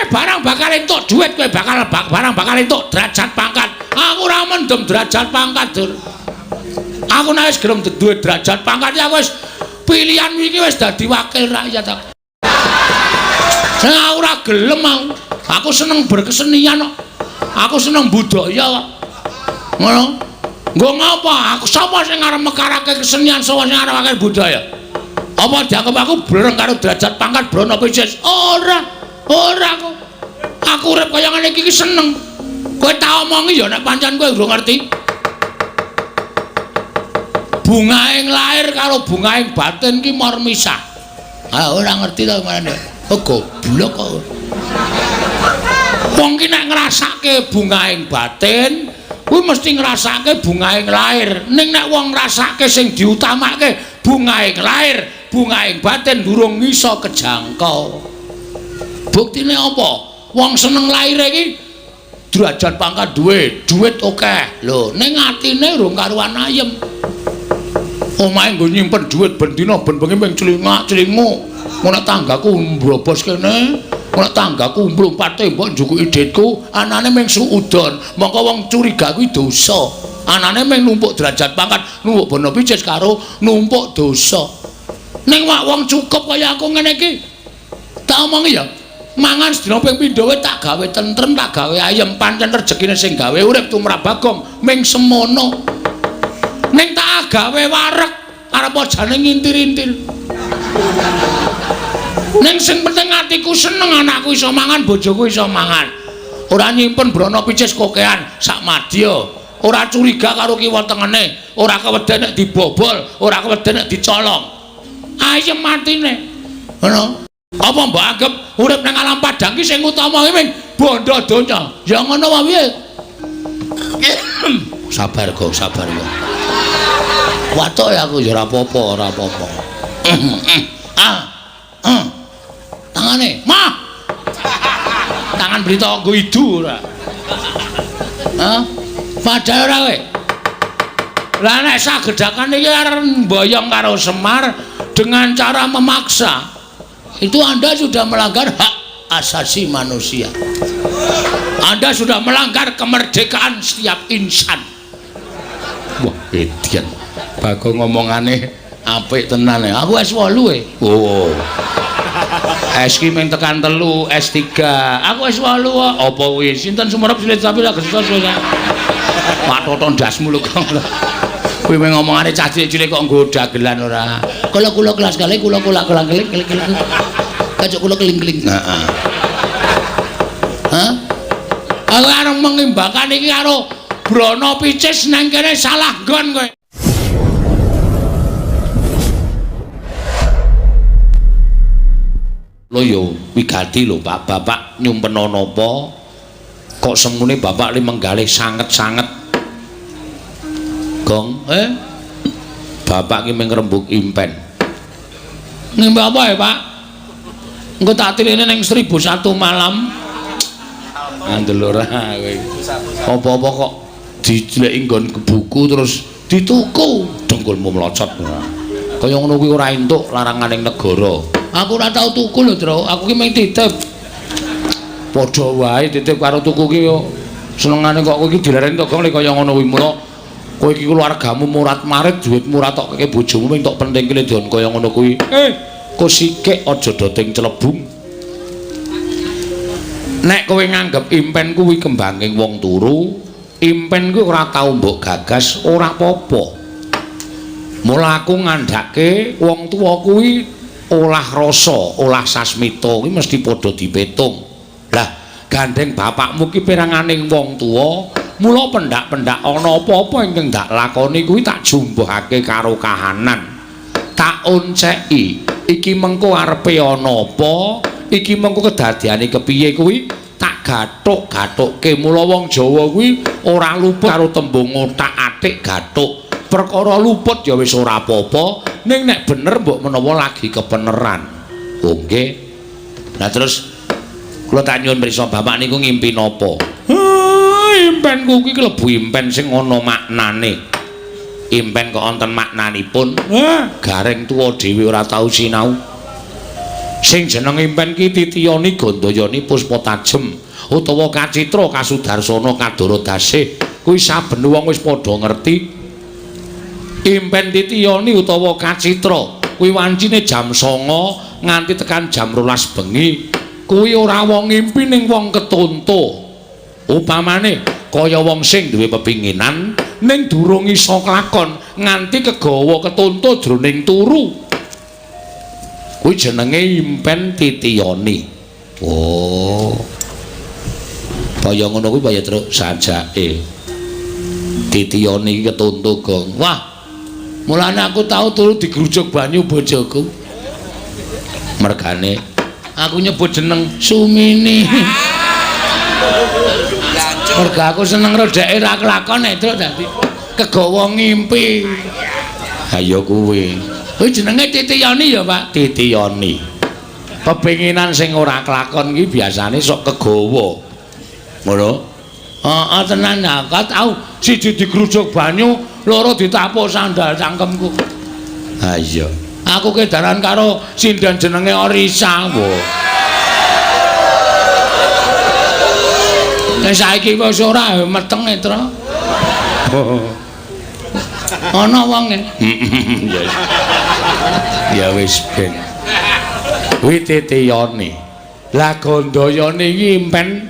Kowe barang bakal entuk duit, kowe bakal barang bakal entuk derajat pangkat. Aku ora mendem derajat pangkat, Dur. Aku nek wis gelem duwe derajat pangkat, aku wis pilihan iki wis dadi wakil rakyat aku. Sing aku ora gelem aku. Aku seneng berkesenian kok. Aku seneng budaya kok. Ngono. Nggo ngapa? Aku sapa sing arep mekarake kesenian, sapa sing arep mekarake budaya? Apa dianggep aku breng karo derajat pangkat brono picis? Ora. Ora aku. Aku urip kaya ngene iki seneng. Kowe tak omongi ya nek pancen kowe urung ngerti. Bungaing lahir karo bungaing batin ki mor misah. Ah ora ngerti to marane. Oh goblok kok. Wong ki nek ngrasake bungaing batin, kuwi mesti ngrasake bungaing lahir. Ning nek wong ngrasake sing diutamake bungaing lahir, bungaing batin durung iso kejangkau. Buktine apa? Wong seneng lahir iki derajat pangkat duwe, duit akeh. Lho, ning atine urung karuan ayem. Omahe nggo nyimpen duit ben dina ben bengi ming clingak-clinguk. Ngono tanggaku mbrobos kene, ngono tanggaku mlumpat tembok njukuki dhitku, anane ming suudon. Mongko wong curiga kuwi dosa. Anane ming numpuk derajat pangkat, numpuk bono picis karo numpuk dosa. Ning wong cukup kaya aku ngene iki. Tak omongi ya. Mangan sedina ping pindho wae tak gawe tentrem, tak gawe ayem, pancen rejekine sing gawe urip tumrap Bagong ming semono. Ning tak gawe wareg arep jane ngintir-intir. Ning sing penting atiku seneng, anakku iso mangan, bojoku iso mangan. Ora nyimpen brono picis kokean sak madya. Ora curiga karo kiwa tengene, ora keweden nek dibobol, ora keweden nek dicolong. Ayem atine. Ngono. Apa mbok anggap urip nang alam padang ki sing utama ki ming bondo donya? Ya ngono wae piye? Sabar kok, sabar ya. Watuk ya aku ya ora apa-apa, ora apa-apa. Ah. Tangane, mah. Tangan berita nggo idu ora. Hah? Padahal ora kowe. Lah nek sagedhakan iki arep mboyong karo Semar dengan cara memaksa. Itu Anda sudah melanggar hak asasi manusia. Anda sudah melanggar kemerdekaan setiap insan. Wah, edian. Bagong ngomongane apik tenan ya. Aku S8 e. Oh. S ki mung tekan 3, S3. Aku S8 kok. Apa kuwi? Sinten sumerep silit sapi lagi susah. Pak Toto ndasmu lho kok. Kuwi mung ngomongane cah cilik-cilik kok nggo dagelan ora. Kula kula kelas kali kula kula kula keling keling keling. Kacuk kula keling-keling. Heeh. Hah? Aku arep mengimbakan iki karo Brono Picis nang kene salah nggon kowe. Lho ya wigati lho Pak, Bapak nyumpena napa? Kok semune Bapak li menggalih sanget-sanget. Gong, Bapak ki mung ngrembug impen. Ngimpi apa ya, Pak? Engko tak tiline ning 1001 malam. Ngandel ora kowe. Apa-apa kok dicileki nggon buku terus dituku, dengkulmu mlocot ora. Kaya ngono kuwi ora entuk laranganing negara. Aku ora tau tuku lho, Tru. Aku ki mung titip. Padha wae titip karo tuku ki yo senengane kok kowe iki dilereni to Gong kaya ngono kuwi. Mula kowe iki keluargamu murat-marit, duitmu ora tok keke bojomu mung tok penting kene don kaya ngono kuwi. Kok sikik aja doting celebung. Nek kowe nganggep impen kuwi kembanging wong turu, impen kuwi ora tau mbok gagas, ora apa-apa. Mula aku ngandhake wong tuwa kuwi olah rasa, olah sasmita kuwi mesti padha dipetung. Lah, gandeng bapakmu ki peranganing wong tuwa, mula pendak-pendak ana apa-apa ingkang ndak lakoni kuwi tak jumbuhake karo kahanan. Tak onceki, iki mengko arepe ana apa, iki mengko kedadiane kepiye kuwi tak gathuk-gathukke. Mula wong Jawa kuwi ora luput karo tembung othak-athik gathuk. Perkara luput ya wis ora apa-apa, ning nek bener mbok menawa lagi kebeneran. Oh nggih. Lah terus kula tak nyuwun pirsa bapak niku ngimpi napa? Impenku kuwi klebu impen sing ana maknane. Impen kok wonten maknanipun? Gareng tuwa dhewe ora tau sinau. Sing jeneng impen ki Titiyani Gandayani Puspa Tajem utawa Kacitra Kasudarsana Kadara Dasih. Kuwi saben wong wis padha ngerti. Impen Titiyani utawa Kacitra kuwi wancine jam 09.00 nganti tekan jam 12 bengi. Kuwi ora wong ngimpi ning wong ketonto. Upamane kaya wong sing duwe pepinginan ning durung iso klakon nganti kegawa ketonto jroning turu. Kuwi jenenge impen Titiyani. Oh. Kaya ngono kuwi kaya truk sajake. Titiyani iki ketonto gong. Wah. Mulane aku tau turu digrujuk banyu bojoku. Mergane aku nyebut jeneng Sumini. Merga aku seneng rodeke ra kelakon nek truk dadi kegawa ngimpi. Ha ya kuwi. Kuwi jenenge Titiyani ya, Pak? Titiyani. Pepinginan sing ora kelakon iki biasane sok kegawa. Ngono? Heeh, tenan aku tau siji digrujuk banyu, loro ditapuk sandal cangkemku. Ha iya. Aku kedaran karo sinden jenenge Orisa. Wo. Nek saiki wis ora meteng e, Tru. Ana wonge. Ya wis ben. Kuwi Titiyani. Lah Gandayani iki impen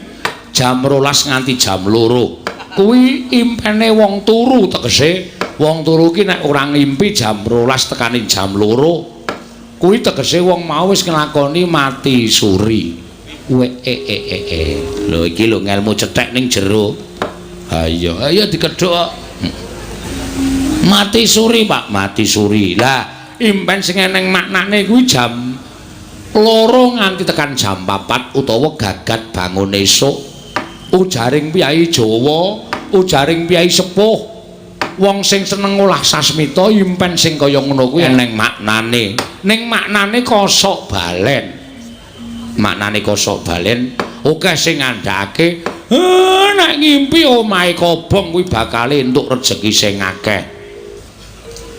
jam 12 nganti jam 2. Kuwi impene wong turu, tegese wong turu ki nek ora ngimpi jam 12 tekane jam 2. Kuwi tegese wong mau wis nglakoni mati suri. We e e e e. Lho iki lho ngelmu cethek ning jero. Ha iya, ayo dikedhuk. Mati suri, Pak, mati suri. Lah, impen sing eneng maknane kuwi jam 2 nganti tekan jam 4 utawa gagat bangun esuk. Ujaring piyai Jawa, ujaring piyai sepuh, wong sing seneng ngolah sasmita impen sing kaya ngono kuwi eneng maknane. Ning maknane kosok balen. Maknane kosok balen akeh sing ngandhakake, nek ngimpi omahe kobong kuwi bakal entuk rejeki sing akeh.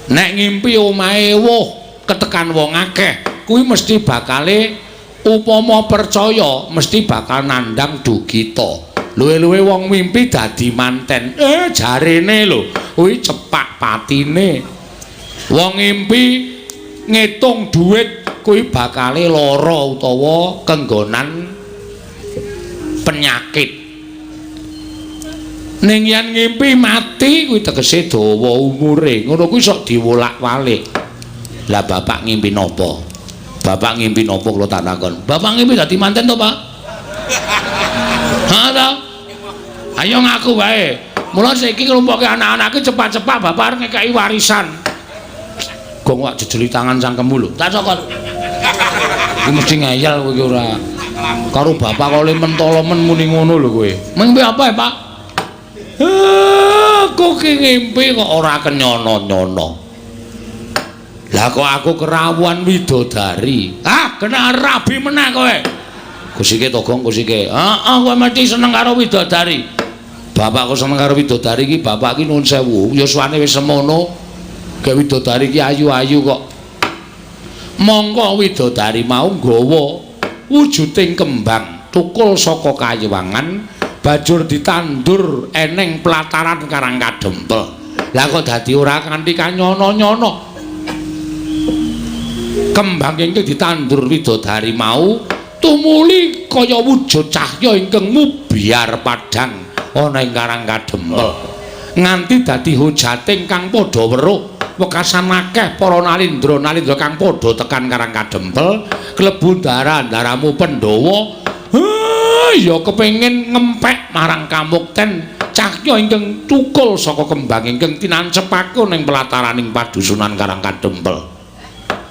Nek ngimpi omahe wuh ketekan wong akeh kuwi mesti bakale upama percaya mesti bakal nandhang dugita. Luwe-luwe wong mimpi dadi manten. Jarene lho kuwi cepak patine. Wong ngimpi ngitung dhuwit kuwi bakale lara utawa kenggonan penyakit. Ning yen ngimpi mati kuwi tegese dawa umure. Ngono kuwi sok diwolak-walik. Lah bapak ngimpi napa? Bapak ngimpi napa kula tak takon. Bapak ngimpi dadi manten to, Pak? Ha ta? Ayo ngaku wae. Mula saiki nglumpukke anak-anake cepat-cepat bapak arep ngekeki warisan. Gong wak jejeli tangan cangkemmu lho. Tak cokot. Kuwi mesti ngeyel kowe iki ora. Karo bapak kok le mentolo men muni ngono lho kowe. Mimpi apa ya, Pak? Aku ki ngimpi kok ora kenyono-nyono. Lah kok aku kerawuan widodari. Ah, kena rabi meneh kowe. Kusike to, Gong, kusike. Heeh, kowe mesti seneng karo widodari. Bapakku seneng karo widodari iki, bapak iki nuwun sewu, yuswane wis semono. Gek widodari iki ayu-ayu kok. Mongko widodari mau nggawa wujuding kembang tukul saka kayiwangan bajur ditandur eneng pelataran Karang Kadempel. Lah kok dadi ora kanthi kanyono-nyono. Kembang ingkang ditandur widodari mau tumuli kaya wujud cahya ingkang mubyar padhang ana ing Karang Kadempel. Nganti dadi hujate ingkang padha weruh. Wekasan akeh para nalindra-nalindra kang padha tekan Karang Kadempel klebu ndara-ndaramu Pandhawa. Ya kepengin ngempek marang kamukten cahya ingkang tukul saka kembang ingkang tinancepake ning pelataraning padusunan Karang Kadempel.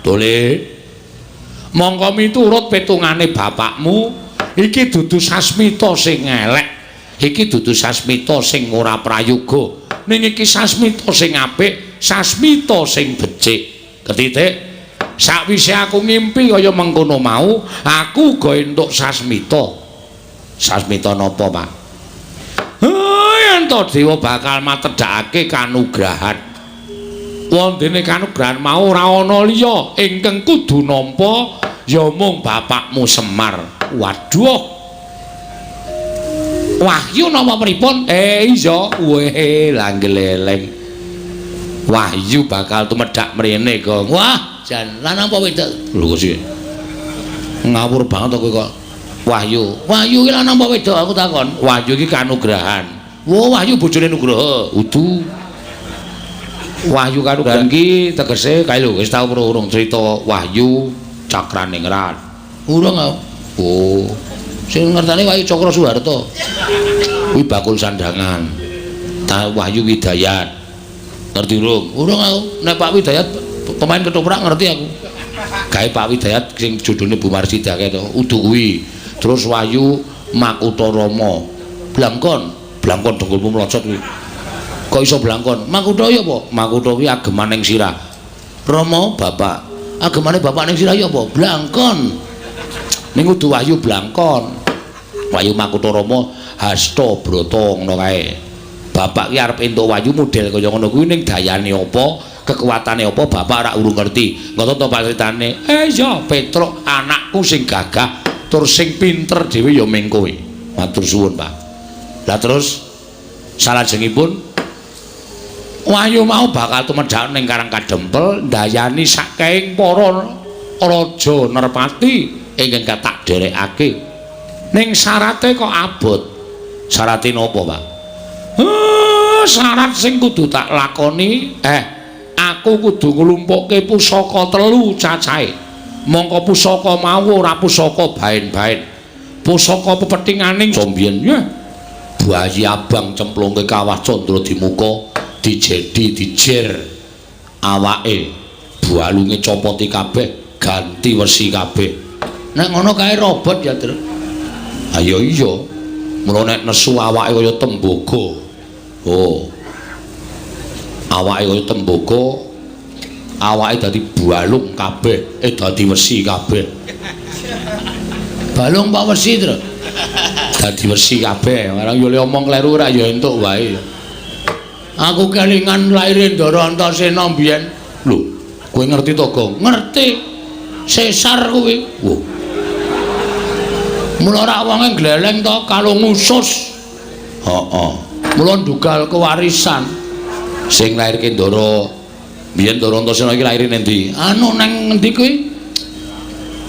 Dole mongko miturut petungane bapakmu iki dudu sasmita sing elek, iki dudu sasmita sing ora prayoga, ning iki sasmita sing apik, sasmita sing becik. Ketitik sakwise aku ngimpi kaya mengkono mau, aku uga entuk sasmita. Sasmita napa, Pak? Yen to dewa bakal matedhakake kanugrahan. Wondene kanugrahan mau ora ana liya ingkang kudu nampa Ya mung bapakmu Semar. Waduh. Wahyu napa pripun? Iya, weh langgeleleng. Wahyu bakal tumedhak mrene, Gong. Wah, jan lanang apa wedok? Lho kok sih. Ngawur banget kowe kok. Wahyu. Wahyu iki lanang apa wedok aku takon. Wahyu iki kanugrahan. Wah, Wahyu bojone Nugraha. Udu. Wahyu kanugrahan ki tegese kae lho wis tau urung crita Wahyu Cakraningrat. Urung aku. Oh. Sing ngertane Wahyu Cakra Suharto. Kuwi bakul sandangan. Ta Wahyu Widayat. Ngerti urung? Urung aku. Nek Pak Widayat pemain ketoprak ngerti aku. Gawe Pak Widayat sing jodhone Bu Marsida kae to. Udu kuwi. Terus Wahyu Makutha Rama. Blangkon, blangkon dengkulmu mlocot kuwi. Kok iso blangkon? Makutha ya apa? Makutha kuwi ageman ning sirah. Rama bapak. Agemane bapak ning sirah ya apa? Blangkon. Ning kudu Wahyu blangkon. Wahyu Makutha Rama Hasta Brata ngono kae. Bapak ki arep entuk wahyu model kaya ngono kuwi ning dayane apa, kekuatane apa bapak ora urung ngerti. Ngono to Pak critane. Iya, Petruk anakku sing gagah tur sing pinter dhewe ya ming kowe. Matur suwun, Pak. Lah terus salajengipun Wahyu mau bakal tumedhak ning Karang Kadempel ndayani saking para raja nerpati ingkang katak derekake. Ning syarate kok abot. Syarate napa, Pak? Syarat sing kudu tak lakoni, aku kudu nglumpukke pusaka 3 cacahe. Mongko pusaka mau ora pusaka baen-baen. Pusaka pepetinganing sombiyen ya. Bayi abang cemplungke kawah candra di muka, dijedi dijer awake, balunge copoti kabeh, ganti wesi kabeh. Nek ngono kae robot ya, Tru. Ayo iya. Mula nek nesu awake kaya tembaga. Oh. Awake kaya tembaga, awake dadi balung kabeh, dadi wesi kabeh. Balung apa wesi, Tru? Dadi wesi kabeh. Ora yo le omong kleru ora ya entuk wae. Aku kelingan laire Ndara Antasena mbiyen. Lho, kowe ngerti to, Gong? Ngerti. Sesar kuwi. Wah. Mula ora wonge gleleng to kalung usus. Heeh. Mula ndugal kewarisan. Sing lairke Ndara biyen Ndara Antasena iki laire ning ndi? Anu nang ngendi kuwi?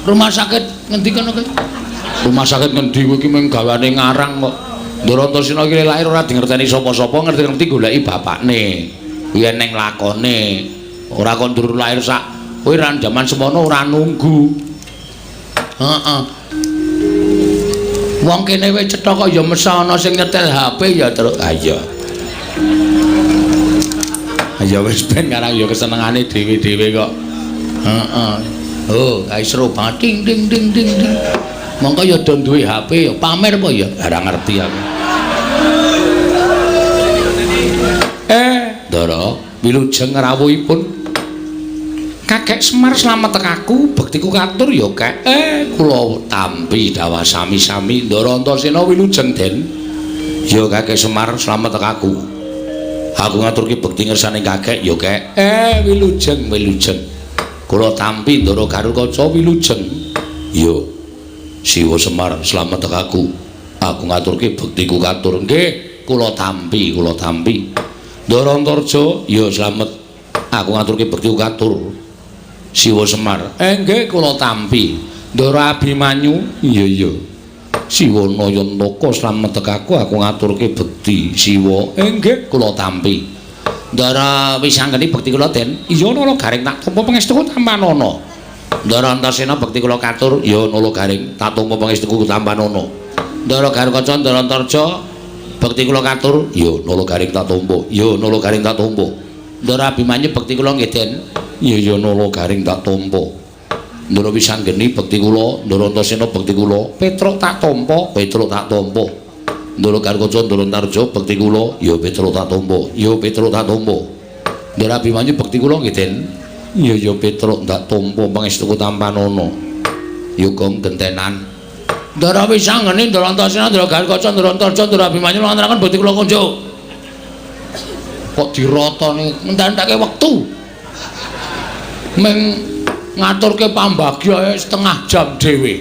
Rumah sakit ngendi kono kuwi? Rumah sakit ngendi kuwi iki mung gawane ngarang kok. Ndara Antasena iki lahir ora dingerteni sapa-sapa, ngerti-ngerti goleki bapakne. Kuwi eneng lakone. Ora kok ndur lahir sak kowe ra jaman semono ora nunggu. Heeh. Wong kene wis cetha kok ya mesa ana sing nyetel HP ya, Truk. Ha iya. Ya wis ben karang ya kesenengane dhewe-dhewe kok. Heeh. Oh, kae seru banget. Ding ding ding ding ding. Mongko ya do duwe HP ya pamer apa ya? Ora ngerti aku. Ndara, wilujeng rawuhipun Kakek Semar slamet tekaku, bektiku katur ya, Kek. Kula tampi dawah sami-sami. Ndara Antasena wilujeng, Den. Ya Kakek Semar slamet tekaku. Aku ngaturke bekti ngersane kakek ya, Kek. Wilujeng, wilujeng. Kula tampi Ndara Garukaca wilujeng. Ya. Siwa Semar slamet tekaku. Aku ngaturke bektiku katur. Nggih, kula tampi, kula tampi. Ndara Antarja ya slamet. Aku ngaturke bektiku katur. Siwa Semar. Nggih, kula tampi. Ndara Abimanyu, iya iya. Siwa Nayantaka slamet tekaku, aku ngaturke bekti. Siwa, nggih, kula tampi. Ndara Wisanggeni bekti kula, Den. Iya Nala Garing tak tampa pangestuku tampanana. Ndara Antasena bekti kula katur, ya Nala Garing tak tampa pangestuku tampanana. Ndara Garukaca, Ndara Antarja bekti kula katur, ya Nala Garing tak tampa. Ya Nala Garing tak tampa. Ndara Abimanyu bekti kula nggih, Den. Iya ya Nala Garing tak tampa. Ndara Wisanggeni bekti kula, Ndara Antasena bekti kula, Petruk tak tampa, Petruk tak tampa. Ndara Garukaca, Ndara Antarja bekti kula, ya Petruk tak tampa, ya Petruk tak tampa. Ndara Abimanyu bekti kula nggih, Den. Iya ya Petruk ndak tampa pangestuku tampanana. Ya gong gentenan. Ndara Wisanggeni, Ndara Antasena, Ndara Garukaca, Ndara Antarja, Ndara Abimanyu ngaturaken bekti kula kunjuk. Kok dirotone ngententake wektu. Meng Ngaturke pambagya setengah jam dhewe.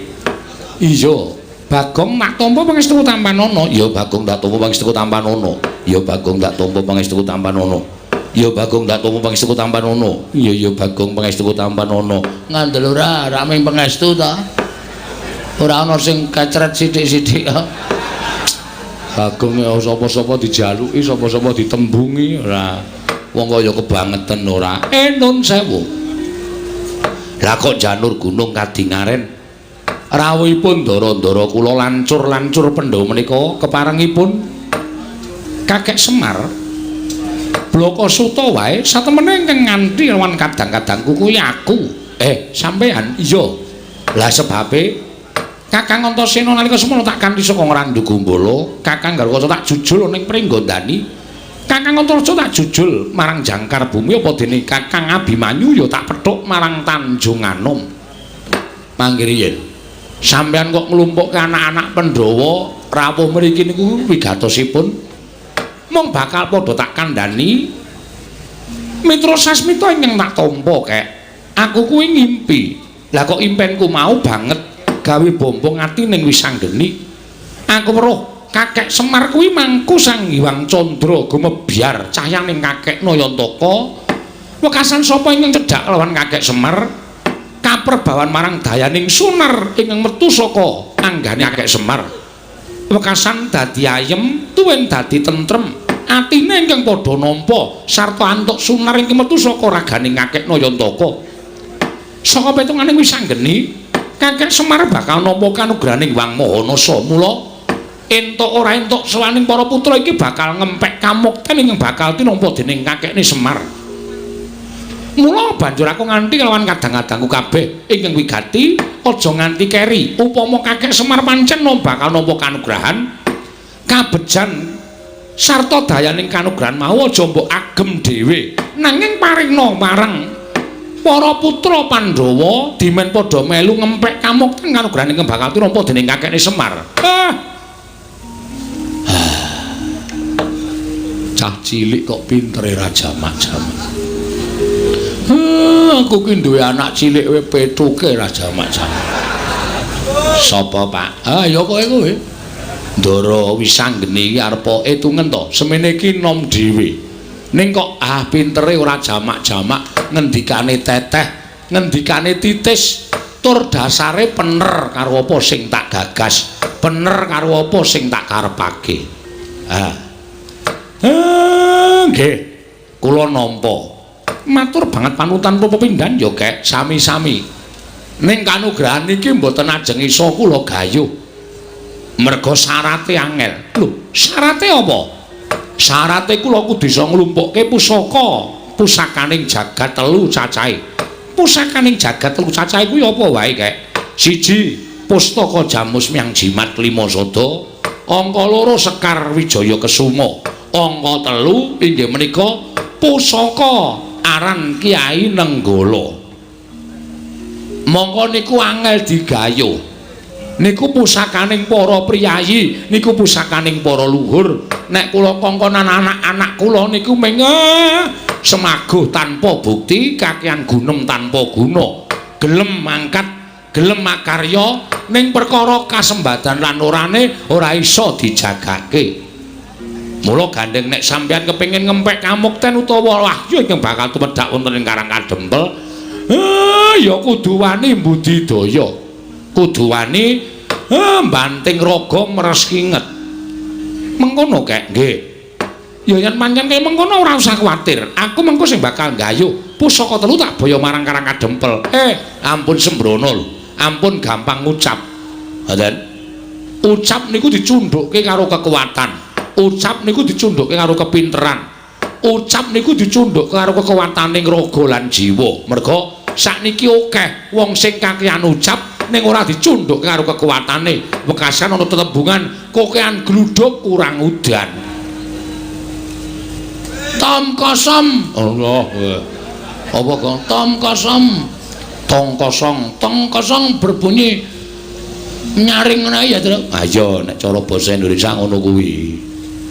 Iya, Bagong tak tampa pangestuku tampanono. Ya Bagong tak tampa pangestuku tampanono. Ya Bagong tak tampa pangestuku tampanono. Ya Bagong tak tampa pangestuku tampanono. Iya ya Bagong pangestuku tampanono. Ngandel ora, ora mung pangestu ta. Ora ana sing kecret sithik-sithik. Bagong ya sapa-sapa dijaluki, sapa-sapa ditembungi ora. Wong kaya kebangeten ora. Nun sewu. Lah kok janur gunung kadingaren rawuhipun ndara-ndara kula lancur-lancur Pandhawa menika keparengipun Kakek Semar blaka suta wae satemene ingkang nganti lawan kadang-kadangku kuwi aku. Sampean iya. Lah sebabe Kakang Antasena nalika semono tak kanthi saka Ngrandu Gumbala, Kakang Garukaca tak jujul ning Pringgondani. Kakang Antareja tak jujul marang jangkar bumi apa dene Kakang Abimanyu ya tak pethuk marang Tanjung Anom. Mangke riyin. Sampeyan kok nglumpukke anak-anak Pandhawa rawuh mriki niku wigatosipun mung bakal padha tak kandhani Mitra Sasmita ingkang tak tampa kek. Aku kuwi ngimpi. Lah kok impenku mau banget gawe bombong ati ning Wisanggeni. Aku weruh Kakek Semar kuwi mangku Sang Hyang Candra gumebyar cahyaning Kakek Nayantaka. Wekasan sapa ingkang cedhak lawan Kakek Semar kaperbawan marang dayaning sunar ingkang metu saka anggane Kakek Semar. Wekasan dadi ayem tuwin dadi tentrem. Atine ingkang padha nampa sarta antuk sunar ingkang metu saka raganing Kakek Nayantaka. Saka petungane Wisanggeni, Kakek Semar bakal nampa kanugrahaning Hyang Maha Nasa. Mula entuk ora entuk sawaning para putra iki bakal ngempek kamukten ingkang bakal tinampa dening kakekne Semar. Mula banjur aku nganti kelawan kadang-kadangku kabeh ingkang wigati aja nganti keri. Upama Kakek Semar pancen bakal nampa kanugrahan kabejan sarta dayaning kanugrahan mau aja mbok agem dhewe, nanging paringna marang para putra Pandhawa dimen padha melu ngempek kamukten kanugrahan ingkang bakal tinampa dening kakekne Semar. Cah cilik kok pintere ra jamak-jamak. Aku ki duwe anak cilik kowe pethuke ra jamak-jamak. Sapa, Pak? Ah, ya kowe kowe. Ndara Wisanggeni iki arep etungen to, semene iki nom dhewe. Ning kok pintere ora jamak-jamak, ngendikane teteh, ngendikane titis, tur dasare pener karo apa sing tak gagas, pener karo apa sing tak karepake. Nggih. Kula nampa. Matur banget panutan pepindhan ya, Kek, sami-sami. Ning kanugrahan iki mboten ajeng iso kula gayuh. Merga syarate angel. Lho, syarate apa? Syarate kula kudu iso nglumpukke pusaka, pusakaning jagat telu cacahe. Pusakaning jagat telu cacahe kuwi apa wae, Kek? Siji, pustaka Jamus Myang Jimat Lima Sada. Angka loro Sekar Wijaya Kesuma. Angka telu inggih menika pusaka aran Kyai Nenggala. Mongko niku angel digayuh. Niku pusakaning para priyayi, niku pusakaning para luhur. Nek kula kongkonan anak-anak kula niku mung semaguh tanpa bukti, kakean gunem tanpa guna. Gelem mangkat, gelem makarya ning perkara kasembadan lan orane ora iso dijagake. Mula gandeng nek sampeyan kepengin ngempek kamukten utawa wahyu ingkang bakal tumedhak wonten ing Karang Kadempel, ya kudu wani mbudidaya. Kudu wani mbanting raga meres kinget. Mengkono kek nggih. Ya yen pancen kaya mengkono ora usah kuwatir. Aku mengko sing bakal nggayuh pusaka telu tak baya marang Karang Kadempel. Ampun sembrono lho. Ampun gampang ngucap. Ngoten. Ucap niku dicundhukke karo kekuatan. Ucap niku dicundhukke karo kepinteran. Ucap niku dicundhukke karo kekuwataning raga lan jiwa. Merga sakniki akeh wong sing kakean ucap ning ora dicundhukke karo kekuwatane. Wekasan ana tetembungan kokean gludhuk kurang udan. Tom kosom. Allah. Apa kok tom kosom? Tong kosong, tong kosong berbunyi nyaring ngono ya, Truk. Ayo nek cara basa Indonesia ngono kuwi.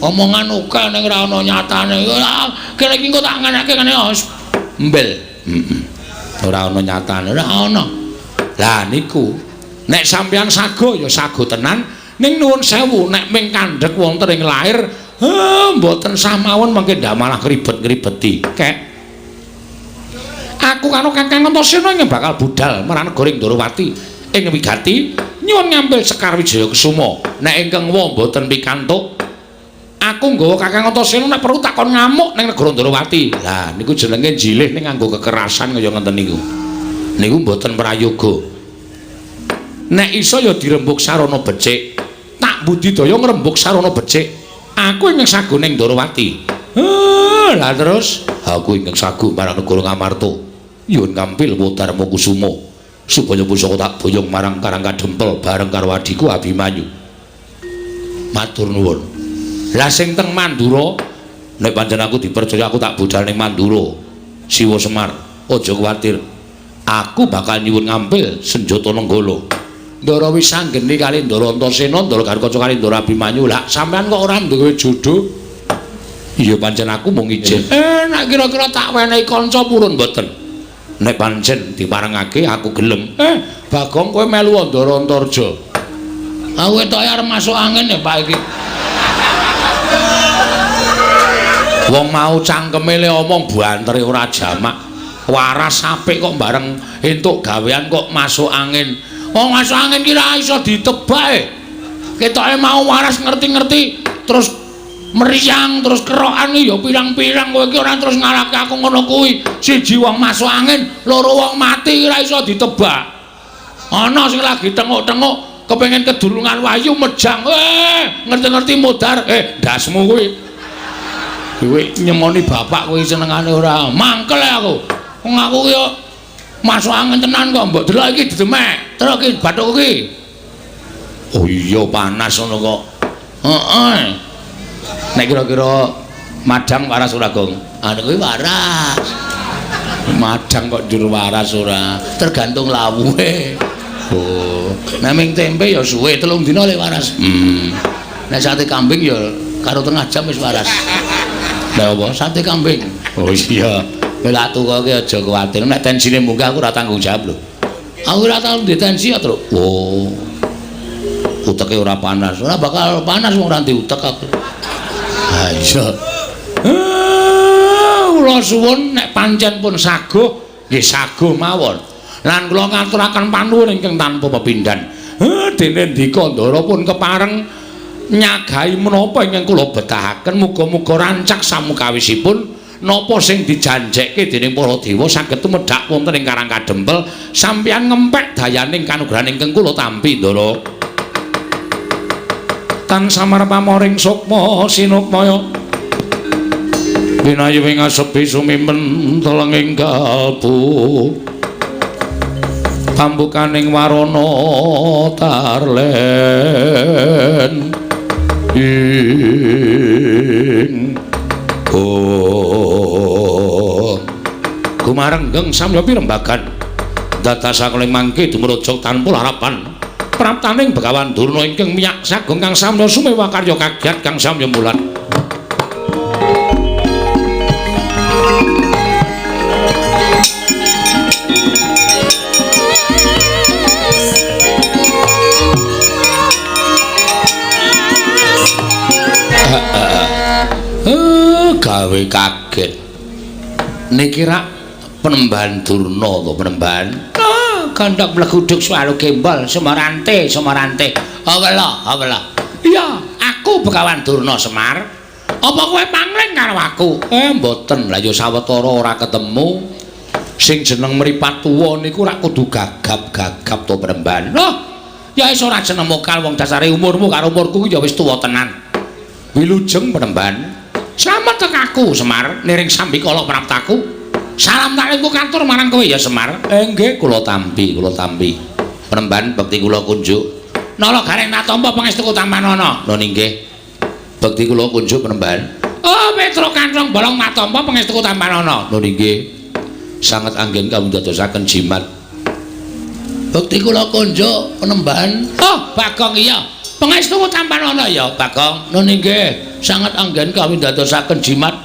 Omongan akeh ning ora ana nyatane. Kene iki engko tak ngeneke ngene mbel. Heeh. Ora ana nyatane, ora ana. Lah niku nek sampeyan sago ya sago tenan, ning nuwun sewu nek ming kandhek wonten ing lair, mboten sah mawon mengke ndak malah ribet-ribeti. Kek aku karo Kakang Antasena ingkang bakal budal marang negara Ndorowati ing wigati nyuwun ngambil Sekar Wijaya Kesuma. Nek ingkang wa mboten pikantuk, aku nggawa Kakang Antasena nek perlu takon ngamuk ning negara Ndorowati. Lah niku jenenge jilih ning nganggo kekerasan kaya ngenten niku. Niku mboten prayoga. Nek iso ya dirembug sarana becik. Tak budidaya ngrembug sarana becik. Aku ingkang sago ning Ndorowati. Lah terus aku ingkang sago marang negara Ngamarta. Nyuwun ngampil Dharma Kusuma supaya pusaka tak boyong marang Karang Kadempel bareng karo adhiku Abimanyu. Matur nuwun. Lah sing teng Mandura nek pancen aku dipercaya aku tak budal ning Mandura. Siwa Semar, aja kuwatir. Aku bakal nyuwun ngampil senjata Nenggala. Ndara wis anggeni kali Ndara Antasena, Ndara Garukaca kali Ndara Abimanyu. Lah sampean kok ora duwe jodho? Iya pancen aku mung ijin. Nek kira-kira tak wenehi kanca purun mboten. Nek pancen diparengake aku gelem. Bagong kowe melu Ndara Antarja. Aku ketoke arep masuk angin ya Pak iki. Wong mau cangkeme le omong bantere ora jamak. Waras apik kok bareng entuk gawean kok masuk angin. Wong masuk angin ki ra iso ditebak e. Ketoke mau waras ngerti-ngerti terus meriang terus kerokan ya pirang-pirang kowe iki ora terus ngalahke aku ngono kuwi. Siji wong masuk angin, loro wong mati ora iso ditebak. Ana sing lagi tenguk-tenguk kepengin kedulungan wahyu mejang. Ngerti-ngerti modar, ndasmu kuwi. Kowe nyemoni bapak kowe senengane ora mangkel aku. Wong aku ki yo masuk angin tenan kok mbok delok iki didemek. Terus iki bathukku ki. Oh iya panas ngono kok. Heeh. Nek kira-kira madang waras ora, Gong? Anu kuwi waras. Madang kok njur waras ora, tergantung lawuhe. Oh, nek ming tempe ya suwe 3 dina le waras. Nek sate kambing ya karo tengah jam wis waras. Lah apa sate kambing? Oh iya. Kowe lak tukoke aja kuwatir. Nek tensine munggah aku ora tanggung jawab lho. Aku ora tau ndek tensi ya, Truk. Oh. Uteke ora panas. Ora bakal panas wong ora ndek utek aku. Ha iya. Kula suwun nek pancen pun saguh, nggih saguh mawon. Lan kula ngaturaken panuwun ingkang tanpa pepindhan. Dene ndika Ndara pun kepareng nyagahi menapa ingkang kula betahaken, muga-muga rancak samukawisipun napa sing dijanjekke dening para dewa saged tumedhak wonten ing Karang Kadempel, sampeyan ngempek dayaning kanugrahan ingkang kula tampi Ndara. Tan samar pamoring sukma sinukmaya winayu ing asepi sumimpen telenging kalbu pambukaning warana tarlen ing oh gumarenggeng samya pirembagan dadasaken mangke dumraja tanpa larapan praptaning Begawan Durna ingkang miyak sagung kang samya sumewa karya kagiat kang samya mulat. Gawe kaget niki rak Penemban Durna to Penemban. Gandhok mleguduk swalu gembol Semarante Semarante. Awela awela. Iya, aku Begawan Durna Semar. Apa kowe pangling karo aku? Mboten. Lah ya sawetara ora ketemu. Sing jeneng mripat tuwa niku rak kudu gagap-gagap to Penemban. Loh, ya wis ora jeneng mokal wong dasare umurmu karo umurku ya wis tuwa tenan. Wilujeng Penemban. Slamet tek aku Semar, niring sambikala praptaku. Salam taklingku katur marang kowe ya Semar. Nggih, kula tampi, kula tampi. Penemban bekti kula kunjuk. Nala gareng natampa pangestuku tampanana. Lho nggih. Bekti kula kunjuk Penemban. Oh, Petro Kanthong Bolong natampa pangestuku tampanana. Lho nggih. Sanget anggen kawundadosaken jimat. Bekti kula kunjuk Penemban. Oh, Bagong iya. Pangestuku tampanana ya, Bagong. Lho nggih. Sanget anggen kawundadosaken jimat.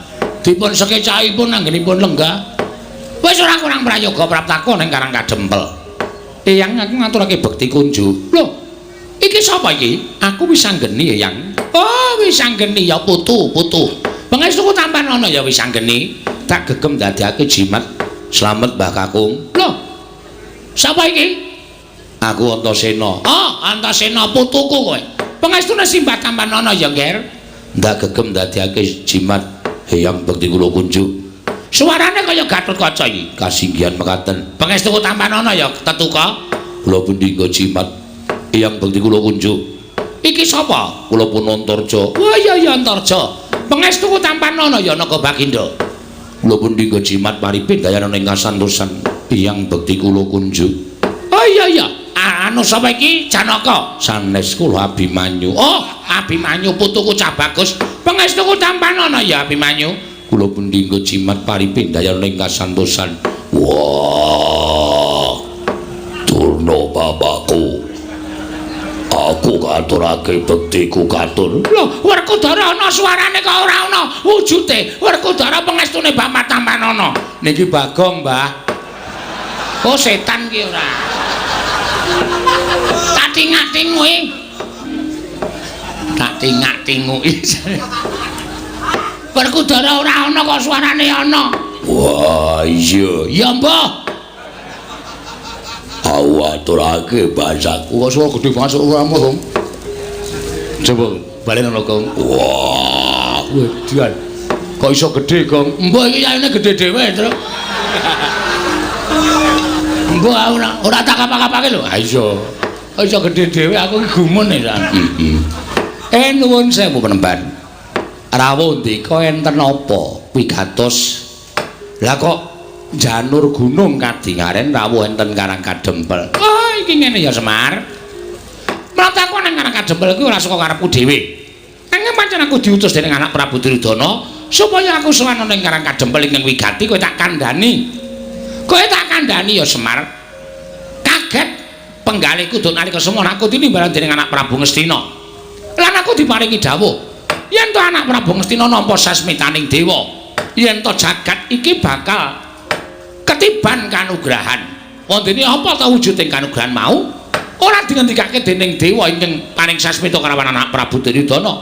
Dipun sekecahipun anggenipun lenggah. Wis ora kurang prayoga praptaku ning Karang Kadempel. Eyang, aku ngaturake bekti kunjuk. Lho, iki sapa iki? Aku Wisanggeni, Eyang. Oh, Wisanggeni ya putu, putu. Pangestuku tampan ana ya Wisanggeni. Tak gegem dadekake jimat. Slamet Mbah Kakung. Lho, sapa iki? Aku Antasena. Oh, Antasena putuku kowe. Pangestune simbah tampan ana ya, Nger. Ndak gegem dadekake jimat. Eyang, bekti kula kunjuk. Suarane kaya Gatotkaca iki. Kasinggihan mekaten. Pangestuku tampan ana ya, Tetuka. Kula pundi jimat. Eyang, bekti kula kunjuk. Iki sapa? Kula pun Antarja. Wah iya iya Antarja. Pangestuku tampan ana ya Naga Baginda. Kula pundi jimat paripin dayana ing kasantosan. Eyang, bekti kula kunjuk. Oh iya iya. Anu sapa iki? Janaka. Sanes, kula Abimanyu. Oh, Abimanyu putuku cah bagus. Pangestuku tampan ana ya Abimanyu. Kula pundi jimat paripin dayana ing kasantosan. Wah. Durna bapakku. Aku katurake bektiku katur. Lho, Werkudara ana suarane kok ora ana wujude. Werkudara pangestune Bapak tampan ana. Niki Bagong, Mbah. Oh, setan ki ora. Tak tingak-tinguki. Tak tingak-tinguki. Werkudara ora ana kok suarane ana. Wah, iya. Ya, Mbah. Aku aturake bahasaku. Kok suara gedhe banget ora Gong. Coba balen ana, Gong. Wah, wedian. Kok iso gedhe, Gong? Mbah iki yayane gedhe dhewe, Truk. Mbah ora ora tak kapak-kapake lho. Ha iya. Kok iso gedhe dhewe aku iki gumun ya. Heeh. Nuwun sewu penemban. Rawuh ndika enten apa wigatos? Lah kok janur gunung kadingaren rawuh enten Karang Kadempel. Oh, iki ngene ya Semar. Mlataku nang Karang Kadempel kuwi ora saka karepku dhewe. Nanging pancen aku diutus dening anak Prabu Duryudana supaya aku sowan ning Karang Kadempel ingkang wigati kowe tak kandhani. Kowe tak kandhani ya Semar. Kaget penggalihku duk nalika semono aku tinimbalan dening anak Prabu Ngastina. Lan aku diparingi dawuh yen to anak Prabu Ngastina nampa sasmitaning dewa, yen to jagat iki bakal ketiban kanugrahan. Wondene apa ta wujuding kanugrahan mau? Ora dingendikake dening dewa ingkang paring sasmita karawan anak Prabu Duryudana.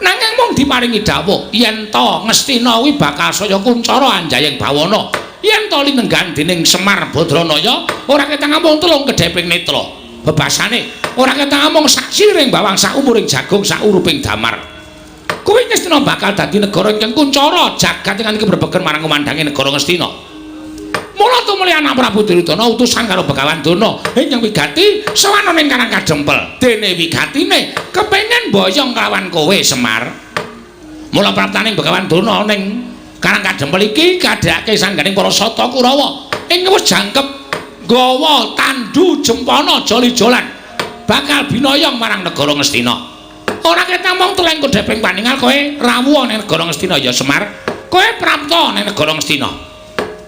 Nanging mung diparingi dawuh yen to Ngastina kuwi bakal saya kuncara anjayeng bawana. Yen to linenggan dening Semar Badranaya ora ketang amung telung kedheping netra. Bebasane ora ketang amung sak siring bawang sak umuring jagung sak uruping damar. Kuwi Ngastina bakal dadi negara ingkang kuncara jagat ingkang brebegen marang kumandange negara Ngastina. Mula tumuli anak Prabu Duryudana utusan karo Begawan Durna ingkang wigati sowan ning Karang Kadempel. Dene wigatine kepengin boyong kelawan kowe Semar. Mula praptaning Begawan Durna ning Karang Kadempel iki kadhake sangganing para Sata Kurawa ing wis jangkep gawa tandu jempana joli-jolan bakal binoyong marang negara Ngastina. Ora ketamung teleng kodheping paningal kowe rawuh ning negara Ngastina ya Semar. Kowe prapta ning negara Ngastina.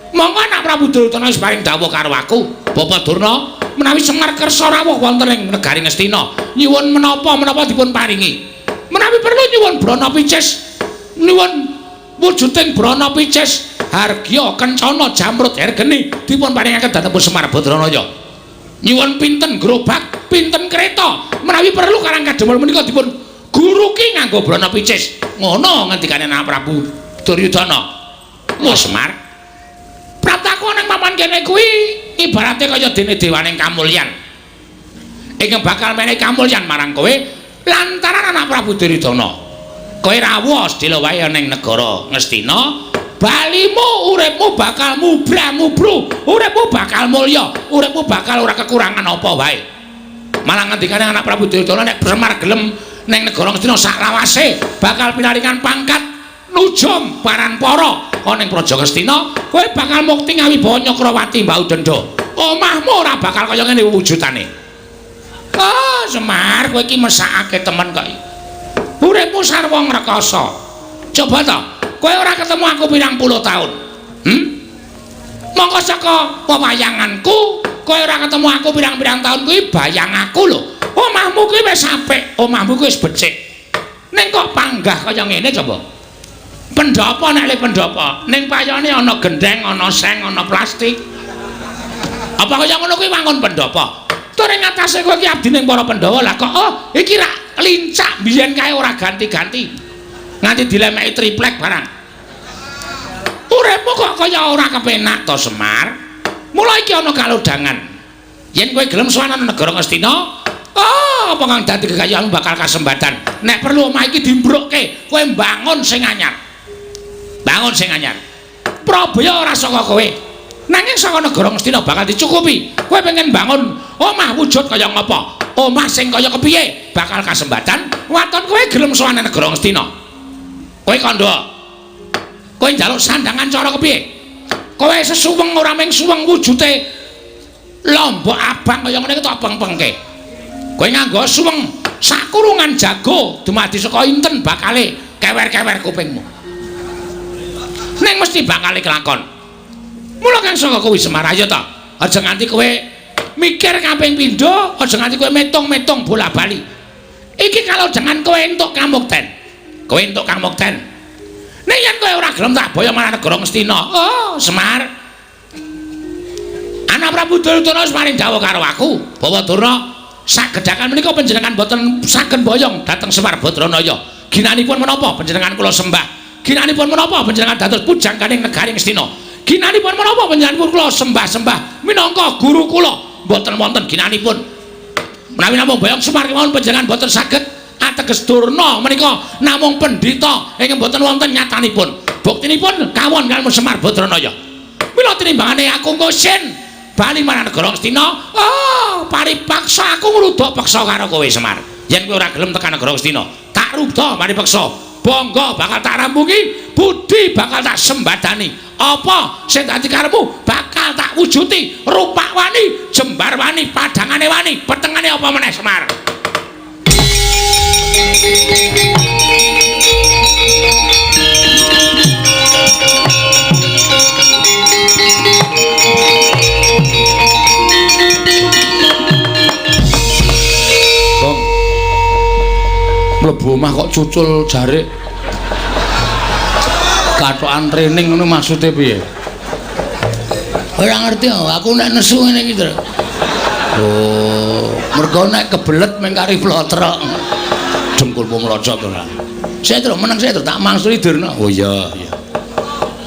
Monggo anak Prabu Duryudana wis paring dawuh karo aku, Bapak Durna, menawi Semar kersa rawuh wonten ing negari Ngastina, nyuwun menapa-menapa dipun paringi. Menawi perlu nyuwun brana picis, nyuwun wujuding brana picis, hargya kencana jamrut hergeni dipun paringaken dhateng Semar Badranaya. Nyuwun pinten gerobak, pinten kereta, menawi perlu Karang Kadempel menika dipun guruki nganggo brana picis. Ngono ngendikane anak Prabu Duryudana. Lho Semar, praptaku ning papan kene kuwi ibarate kaya dene dewaning kamulyan. Ingkang bakal menehi kamulyan marang kowe lantaran anak Prabu Duryudana. Kowe rawuh sedhela wae ning negara Ngastina, balimu uripmu bakal mubra-mubru, uripmu bakal mulya, uripmu bakal ora kekurangan apa wae. Malah ngendikane anak Prabu Duryudana nek Semar gelem ning negara Ngastina saklawase bakal pinaringan pangkat nujum paranpara ana ning Praja Ngastina, kowe bakal mukti ngawibawa Nyakrawati Mbau Denda. Omahmu ora bakal kaya ngene wujudane. Oh, Semar, kowe iki mesakake temen kok. Uripmu sarwa ngrekasa. Coba to, kowe ora ketemu aku pirang puluh tahun. Mongko saka pewayanganku, kowe ora ketemu aku pirang-pirang tahun kuwi bayang aku lho. Omahmu kuwi wis apik, omahmu kuwi wis becik. Ning kok panggah kaya ngene coba? Pendhapa nek le pendhapa, ning payone ana gendheng, ana seng, ana plastik. Apa kaya ngono kuwi wangun pendhapa? Tur ing atase kowe iki abdining para Pandhawa lah kok oh iki rak lincak biyen kae ora ganti-ganti. Nganti dilemeki triplek barang. Uripmu kok kaya ora kepenak to Semar? Mula iki ana kalodhangan. Yen kowe gelem sowan ana negara Ngastina, oh apa kang dadi kekayaanmu bakal kasembatan. Nek perlu omah iki dimbrukke, kowe mbangun sing anyar. Bangun sing anyar. Prabaya ora saka kowe. Nanging saka negara Ngastina bakal dicukupi. Kowe pengen bangun omah wujud kaya ngapa? Omah sing kaya kepiye bakal kasembatan. Waton kowe gelem sowan negara Ngastina. Kowe kandha. Kowe njaluk sandangan cara kepiye? Kowe sesuweng ora mung suweng wujute lombok abang kaya ngene iki tak peng-pengke. Kowe nganggo suweng sakurungan jago dumadi saka inten bakale kewer-kewer kupingmu. Ning mesti bakale kelakon. Mula kang saka kuwi Semar ayo ta. Aja nganti kowe mikir kaping pindho, aja nganti kowe metung-metung bola-bali. Iki kalau jangan kowe entuk kamukten. Kowe entuk kamukten. Nek yen kowe ora gelem tak boyong marang negara Ngastina. Oh, Semar. Anak Prabu Duryudana wis paring dawuh karo aku, Bawa Durna sagedhakan menika panjenengan boten saged boyong dhateng Semar Badranaya. Ginanipun menapa panjenengan kula sembah? Ginanipun menapa panjenengan dados pujangganing negari Ngastina? Ginanipun menapa panjenengan kula sembah-sembah minangka guru kula? Mboten wonten ginanipun. Menawi namung boyong Semar kemawon panjenengan boten saged ateges Durna menika namung pendhita ingkang boten wonten nyatanipun. Buktinipun kawon kaliyan Semar Badranaya. Mila tinimbangane aku engko sin bali marang negara Ngastina, oh paripaksa aku ngruda peksa karo kowe Semar. Yen kowe ora gelem tekan negara Ngastina, tak ruda paripeksa. Bangga bakal tak rampungi, budi bakal tak sembadani. Apa sing dadi karepmu bakal tak wujuti. Rupak wani, jembar wani, padhangane wani, petengane apa meneh Semar? Bang. Mlebu omah kok cucul jarik. Kathokan training ngono maksude piye? Ora ngerti aku nek nesu ngene iki, Tru. Oh, mergo nek kebelet mung kari plotrok. Dengkulmu mlocot ora. Saya Tru, meneng saya Tru, tak mangsuli Durna. Oh iya, iya.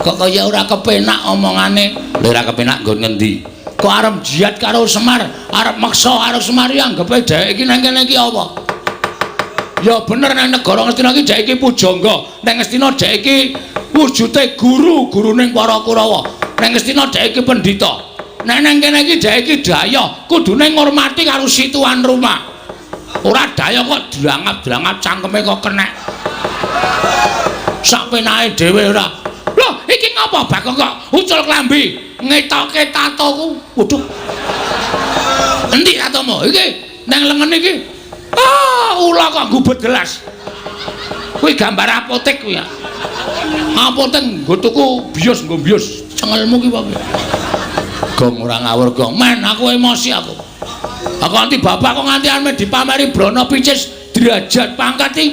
Kok kaya ora kepenak omongane? Lha ora kepenak nggon ngendi? Kok arep jihad karo Semar, arep meksa karo Semar iki anggepe dhek iki nang kene iki apa? Ya bener nang negara Ngastina iki dhek iki pujangga, nang Ngastina dhek iki wujute guru, guruning para Kurawa. Nang Ngastina dhek iki pendhita. Nek nang kene iki dhek iki daya, kudune ngurmati karo si tuan rumah. Ora daya kok drangap-drangap cangkeme kok kenek. Sak penake dhewe ora. Loh, iki ngapa Bagong kok ucul klambi ngetoke tatoku? Waduh. Endi tatomu? Iki nang lengen iki. Ah, ula kok gubet gelas. Kuwi gambar apotek kuwi ya. Apotek nggo tuku bios nggo bios. Cengelmu ki apa? Gong ora ngawur gong. Men aku emosi aku. Aku nganti bapak kok nganti arep dipameri brana picis derajat pangkat iki.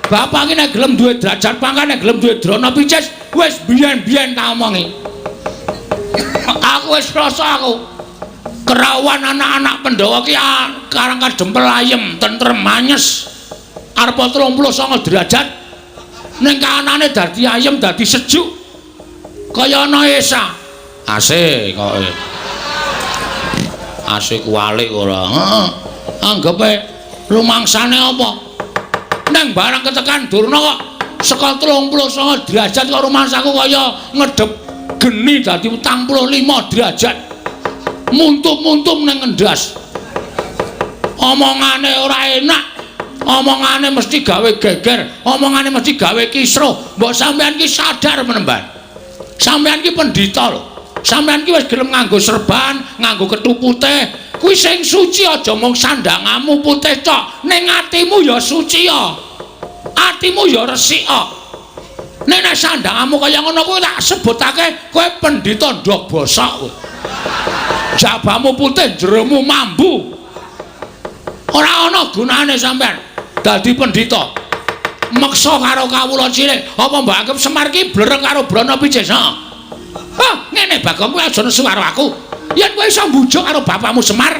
Bapak iki nek gelem duwe derajat pangkat, nek gelem duwe drana picis, wis biyen-biyen tak omongi. Aku wis rasa aku. Kerawan anak-anak Pandhawa ki karang kadempel ayem, tentrem, anyes. Arep 39 derajat ning kahanane dadi ayem, dadi sejuk. Kaya ana esa. AC kok. AC kuwalik ora. Heeh. Anggepe rumangsane apa? Neng barang ketekan Durna kok saka 39 derajat kok rumangsaku kaya ngedep geni dadi 45 derajat. Muntum-muntum nang ngendas. Omongane ora enak. Omongane mesti gawe geger, omongane mesti gawe kisruh. Mbok sampean ki sadar menemban. Sampean ki pendhita lho. Sampean ki wis gelem nganggo serban, nganggo kethu putih. Kuwi sing suci aja mung sandangamu putih tok, ning atimu ya suci ya. Atimu ya resik ya. Nek nek sandangamu kaya ngono kuwi tak sebutake kowe pendhita ndok bosok kowe. Jabamu putih, jeromu mambu. Ora ana gunane sampean dadi pendhita. Meksa karo kawula cilik. Apa mbok anggap Semar ki blereng karo Brana Picis? Ha. Hah, ngene Bagong, kowe aja nesu karo aku. Yen kowe iso mbujuk karo bapakmu Semar,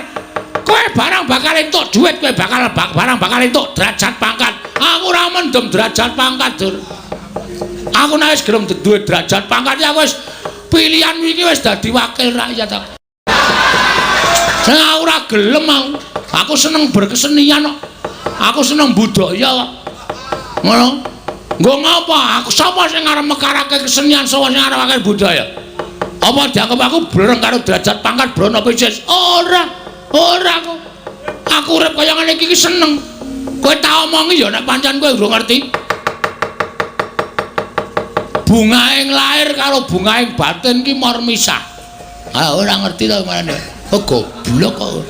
kowe barang bakal entuk dhuwit, kowe bakal barang bakal entuk derajat pangkat. Aku ora mendem derajat pangkat, Dur. Aku nek wis gelem duwe derajat pangkat ya wis pilihan iki wis dadi wakil rakyat aku. Sing aku ora gelem aku. Aku seneng berkesenian kok. Aku seneng budaya kok. Ngono. Nggo ngapa? Aku sapa sing arep mekarake kesenian, sapa sing arep budaya? Apa dianggap aku blereng karo derajat pangkat Brana Picis? Ora. Ora kok. Aku urip kaya ngene iki seneng. Kowe tak omongi ya nek pancen kowe urung ngerti. Bungaing lahir karo bungaing batin ki mor misah. Ah ora ngerti to marane. Oh goblok kok.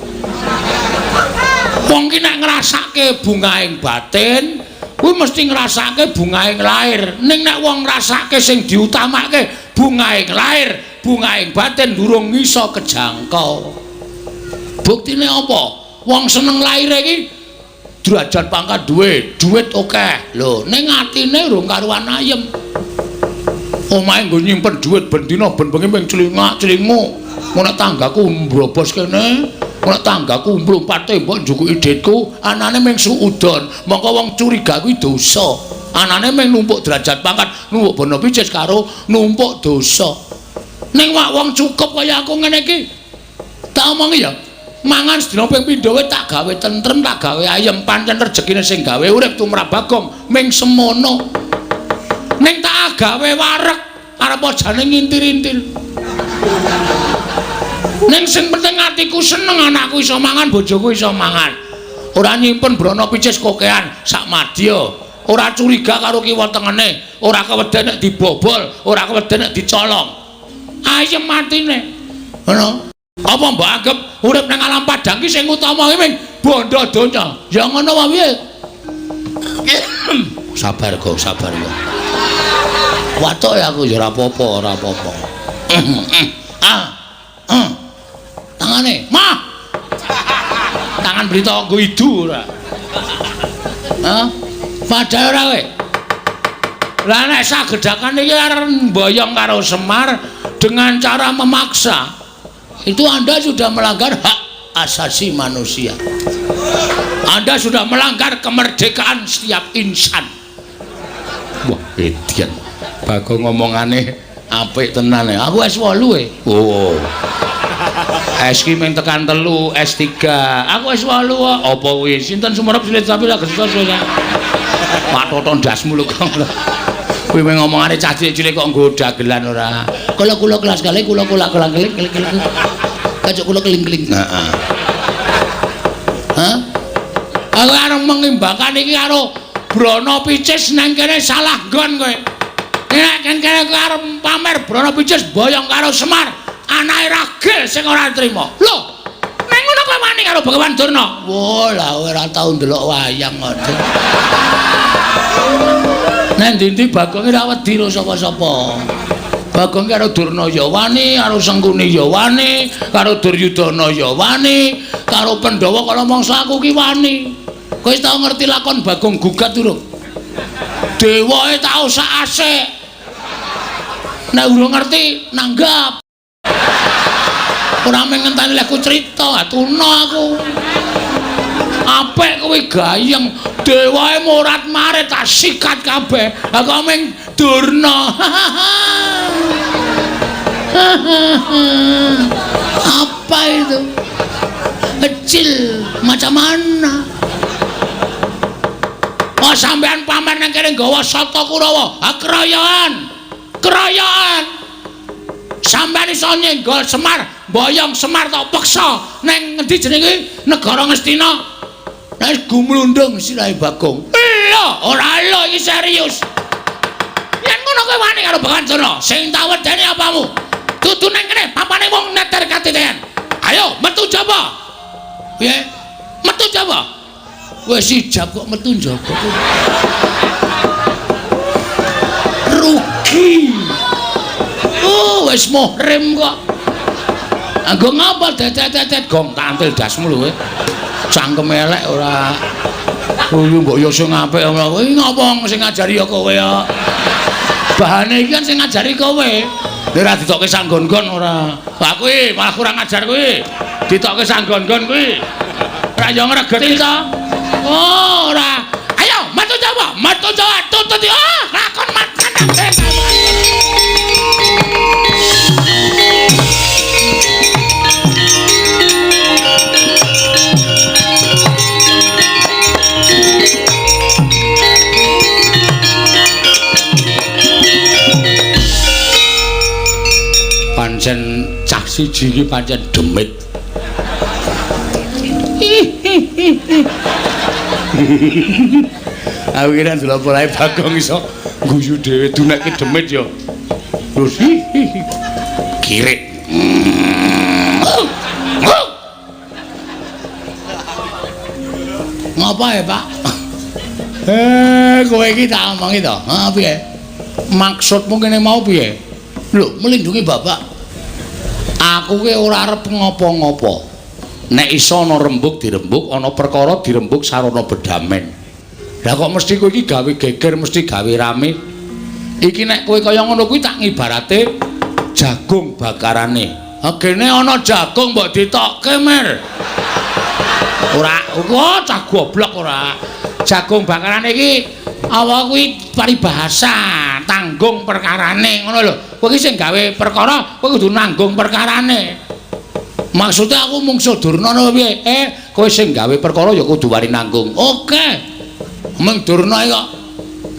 Wong ki nek ngrasake bungaing batin, kuwi mesti ngrasake bungaing lahir. Ning nek wong ngrasake sing diutamake bungaing lahir, bungaing batin durung iso kejangkau. Buktine apa? Wong seneng lahir iki derajat pangkat duwe, duit akeh. Lho, ning atine urung karuan ayem. Omahe nggo nyimpen dhuwit ben dina ben bengi ming clingak-clinguk. Ngono tanggaku mbrobos kene, ngono tanggaku mlumpat tembok njukuki dhitku, anane ming suudon. Mongko wong curiga kuwi dosa. Anane ming numpuk derajat pangkat, numpuk bono picis karo numpuk dosa. Ning wak wong cukup kaya aku ngene iki. Tak omongi ya. Mangan sedina ping pindho wae tak gawe tentrem, tak gawe ayem, pancen rejekine sing gawe urip tumrap Bagong ming semono. Ning tak gawe wareg arep jane ngintir-intir. Ning sing penting atiku seneng, anakku iso mangan, bojoku iso mangan. Ora nyimpen brana picis kokean sak madya. Ora curiga karo kiwa tengene, ora keweden nek dibobol, ora keweden nek dicolong. Ayem atine. Ngono. Apa mbok anggap urip nang alam padang ki sing utama ki ming bondo donya? Ya ngono wae piye? Sabar kok, sabar ya. Watuk ya aku ya ora apa-apa, ora apa-apa. Ah. Tangane, mah. Tangan brita nggo idu ora. Hah? Padahal ora kowe. Lah nek sagedhakan iki arep mboyong karo Semar dengan cara memaksa, itu Anda sudah melanggar hak asasi manusia. Anda sudah melanggar kemerdekaan setiap insan. Wah, edian. Bagong ngomongane apik tenan ya. Aku S8 e. Oh. S ki mung tekan 3, S3. Aku S8 kok. Apa kuwi? Sinten sumerep silit sapi lagi susah. Patoton ndasmu lho kok. Kuwi mung ngomongane cah cilik-cilik kok nggo dagelan ora. Kula kula kelas kali kula kula kula keling keling keling. Kacuk kula keling-keling. Heeh. Hah? Aku arep mengimbangkan iki karo Brana Picis nang kene salah nggon kowe. Nek kene kowe arep pamer Brana Picis boyong karo Semar, anake ragil sing ora trima. Lho, nek ngono kowe wani karo Bagawan Durna? Wah, lah ora tau ndelok wayang kok. Nek ndi-ndi Bagong ora wedi karo sapa-sapa. Bagong karo Durna ya wani, karo Sengkuni ya wani, karo Duryudana ya wani, karo Pandhawa kala mangsa aku ki wani. Kowe wis tau ngerti lakon Bagong gugat durung? Dewae tau sak asik. Nek urung ngerti, nanggap. Ora mung ngenteni lehku crita, atuna aku. Apik kuwi gayeng, dewae morat-marit tak sikat kabeh. Aku mung Durna. Apa itu? Kecil macam mana? Oh sampean pamer nang kene nggawa Sata Kurawa. Ha keroyokan. Keroyokan. Sampean iso nyenggol Semar, mboyong Semar tok peksa nang ngendi jenenge negara Ngastina. Nek gumlundung sirahe Bagong. Lho, ora lho iki serius. Yen ngono kowe wani karo Bagawan Durna, sing tak wedeni apamu? Dudu nang kene papane wong neter katiten. Ayo metu jaba. Piye? Metu jaba. Wis ijab kok metu njaba. Rugi. Oh, wis muhrim kok. Anggo ngapa dedet-dedet gong tantil dasmu lho kowe. Cangkem elek ora. Oh iya mbok ya sing apik ngono. Kuwi ngopo sing ngajari ya kowe ya. Bahane iki kan sing ngajari kowe. Ora ditokke sanggon-gon ora. Lah kuwi malah kurang ajar kuwi. Ditokke sanggon-gon kuwi. Ora yo ngregeti to. Oh ora. Ayo metu Jawa, metu Jawa tutut yo. Lakon makan. Pancen cah siji iki pancen demit. Aku kira ndelok polahe Bagong iso guyu dhewe dunekke demit ya. Terus kirik. Ngapa ya, Pak? Kowe iki tak omongi to. Ha piye? Maksudmu kene mau piye? Lho, melindungi bapak. Aku ki ora arep ngopo-ngopo. Nek iso ana rembug dirembug, ana perkara dirembug sarana bedamen. Lah kok mesti kowe iki gawe geger, mesti gawe rame. Iki nek kowe kaya ngono kuwi tak ngibarate jagung bakarane. Ha gene ana jagung mbok ditokke, Mer. Ora, kok cah goblok ora. Jagung bakarane iki apa kuwi paribahasa, tanggung perkarane ngono lho. Kowe iki sing gawe perkara, kowe kudu nanggung perkarane. Maksudnya aku mungsuh Durna napa piye? Kowe sing gawe perkara ya kudu wani nanggung. Oke. Meng Durna iki kok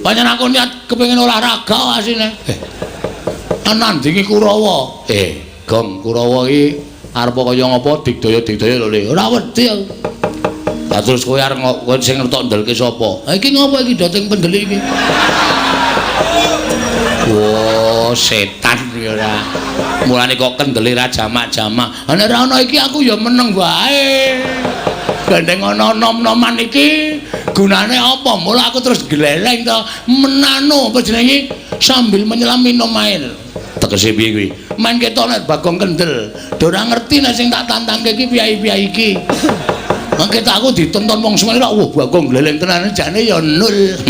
pancen aku niat kepengin olahraga asine. Nandingi Kurawa. Gong Kurawa iki arep kaya ngapa digdaya-digdaya lho Le. Ora wedi aku. Lah terus kowe arep kowe sing ngertok ndelke sapa? Ha iki ngopo iki doting pendelik iki? Wah, setan iki ora. Mulane kok kendele ra jamak-jamak. Ha nek ora ana iki aku ya meneng wae. Gandeng ana nom-noman iki gunane apa? Mula aku terus gleleng to, menano apa jenenge sambil menyelam minum air. Tegese piye kuwi? Men ketok nek Bagong kendel. Do ora ngerti nek sing tak tantangke iki piye-piye iki. Mangke tak aku ditonton wong semene ora, wah Bagong gleleng tenan jane ya nul.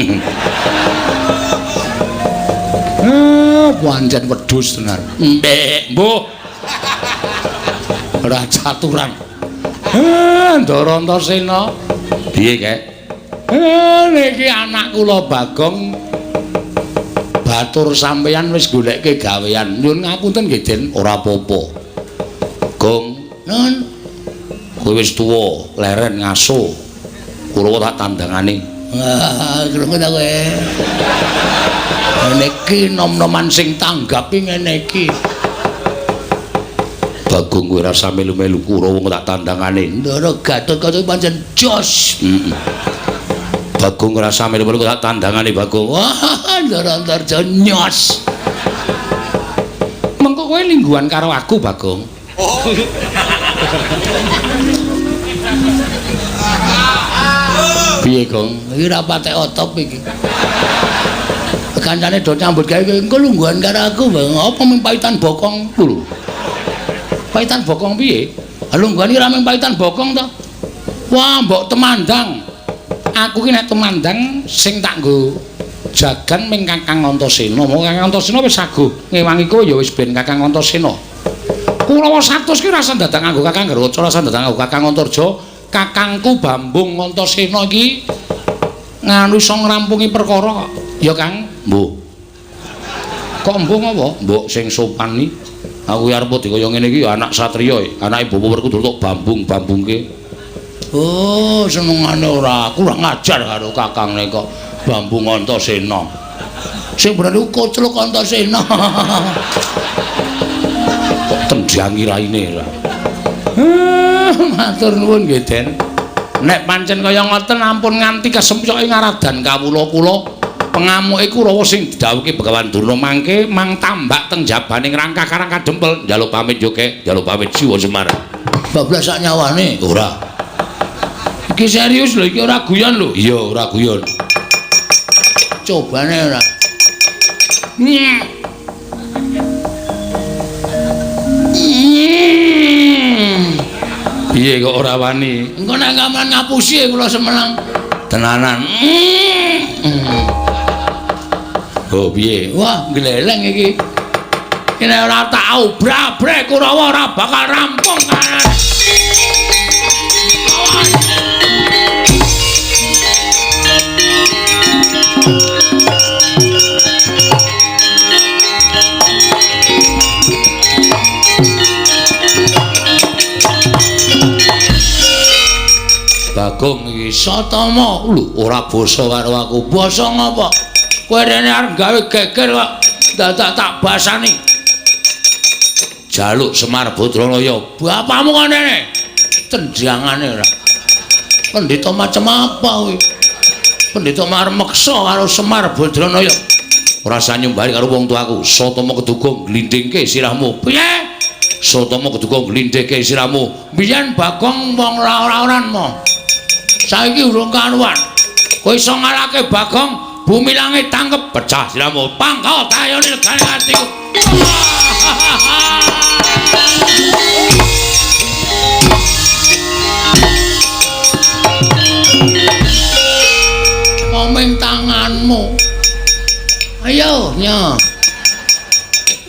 Pancen wedhus tenan. Mbek, mbuh. Ora caturan. Ndara Antasena. Piye, Kek? Niki anak kula Bagong batur sampeyan wis goleke gawean. Nyuwun ngapunten nggih, Den, ora apa-apa. Gong, nun. Kowe wis tuwa, leren ngaso. Kurawa tak tandangane. Wah, krungu ta kowe. Ngene iki nom-noman sing tanggapi ngene iki. Bagong kowe rasa melu-melu Kurawa tak tandangane. Ndara Gatotkaca pancen jos. Heeh. Bagong rasa melu-melu tak tandangane Bagong. Wah, Ndara Antarja nyos. Mengko kowe lingguhan karo aku, Bagong. Piye, Gong? Iki ora patek otop iki. Kancane do nyambut gawe engko lungguhan karo aku, Bang. Apa mung paitan bokong lho. Paitan bokong piye? Lungguhan iki ora mung paitan bokong to. Wah, mbok temandang. Aku ki nek temandang sing tak nggo jagan ming Kakang Antasena. Mong Kakang Antasena wis saguh ngewangi kowe ya wis ben Kakang Antasena. Kurawa 100 ki ora dadak nganggo Kakang Garwaca, ora dadak nganggo Kakang Antarja. Kakangku Bambung Antasena iki nganu iso ngrampungi perkara kok. Ya Kang, mbuh. Kok mbuh ngopo? Mbok sing sopan iki. Aku arep dikaya ngene iki ya anak satriya, anake Bapak Werkudara tok bambung-bambungke. Oh, senengane ora kurang ajar karo kakangne kok Bambung Antasena. Sing bener iku Kocluk Antasena. Kok tendhangi raine ora. Matur nuwun nggih, Den. Nek pancen kaya ngoten ampun nganti kesempyoke ngaradan kawula kula. Pengamuke Kurawa sing didhawuhke Begawan Durna mangke mang tambak teng jabaning rangkah karang kadempel. Njaluk pamit yo, Kek. Njaluk pamit Siwa Semar. Bablas sak nyawane. Ora. Iki serius lho, iki ora guyon lho. Iya, ora guyon. Cobane ora. Piye kok ora wani? Engko nek ngaman ngapusi kula semenang. Tenanan. Oh piye? Wah, gleleng iki. Nek ora tak obrak-abrek Kurawa ora bakal rampung kanan. Bagong iki Satama lho ora basa karo aku. Basa ngapa? Kowe rene arep gawe geger kok dadak tak basani. Jaluk Semar Badranaya. Bapakmu kok rene? Tendangane ora. Pendhita macem apa kowe? Pendhita marep meksa karo Semar Badranaya. Ora usah nyumbari karo wong tuaku. Satama keduga glindhingke sirahmu. Piye? Satama keduga glindhingke sirahmu. Biyen Bagong wong ora-oran mo. Saiki urung karuan. Kowe iso ngalahke Bagong, bumi langit tangkep pecah sirahmu. Pangkal tayone legane atiku. Komeng tanganmu. Ayo, nyo.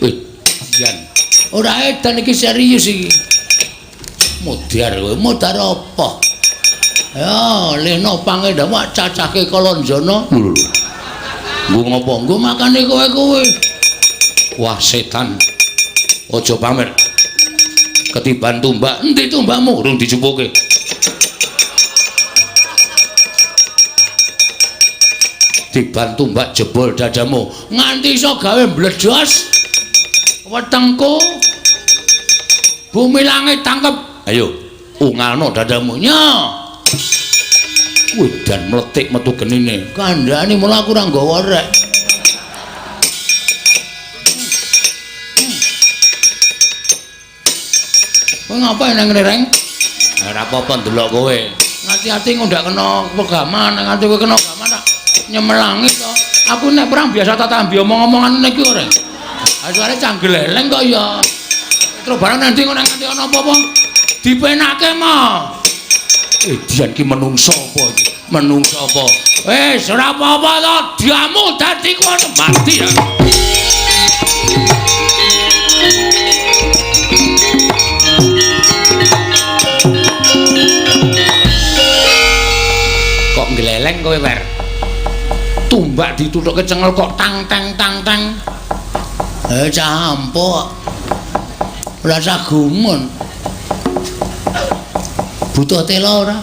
Wih, jan. Ora edan iki serius iki. Modar kowe, modar apa? Ya, leno pangendawa cacahke Kalanjana. Lho. Nggo ngopo? Nggo makane kowe kowe. Wah, setan. Aja pamer. Ketiban tumbak. Endi tumbakmu? Urung dijupuke. Tiban tumbak jebol dadamu. Nganti iso gawe mbledos wetengku. Bumi langit tangkep. Ayo, ungalno dadamu. Nyo. Wih, dan meletik metu genine. Kandhane mula aku ora nggawa rek. Kowe ngapain nang ngene, Reng? Ora apa-apa ndelok kowe. Ngati-ati engko ndak kena pegaman, nganti kowe kena gaman tak nyemelangi to. Aku nek perang biasa tak tambi omong-omongan ngene iki ora. Ha soalé canggeleleng kok ya. Terus barang nanti ngono nganti ana apa-apa dipenake mah. Dian ki menungso apa iki? Menungso apa? Wis ora apa-apa to, diamu dadi kono mati ya. Kok ngleleng kowe, Wer? Tumbak dituthuke cengel kok tang tang tang tang. Cah ampuk. Ora usah gumun. Butuh tela ora?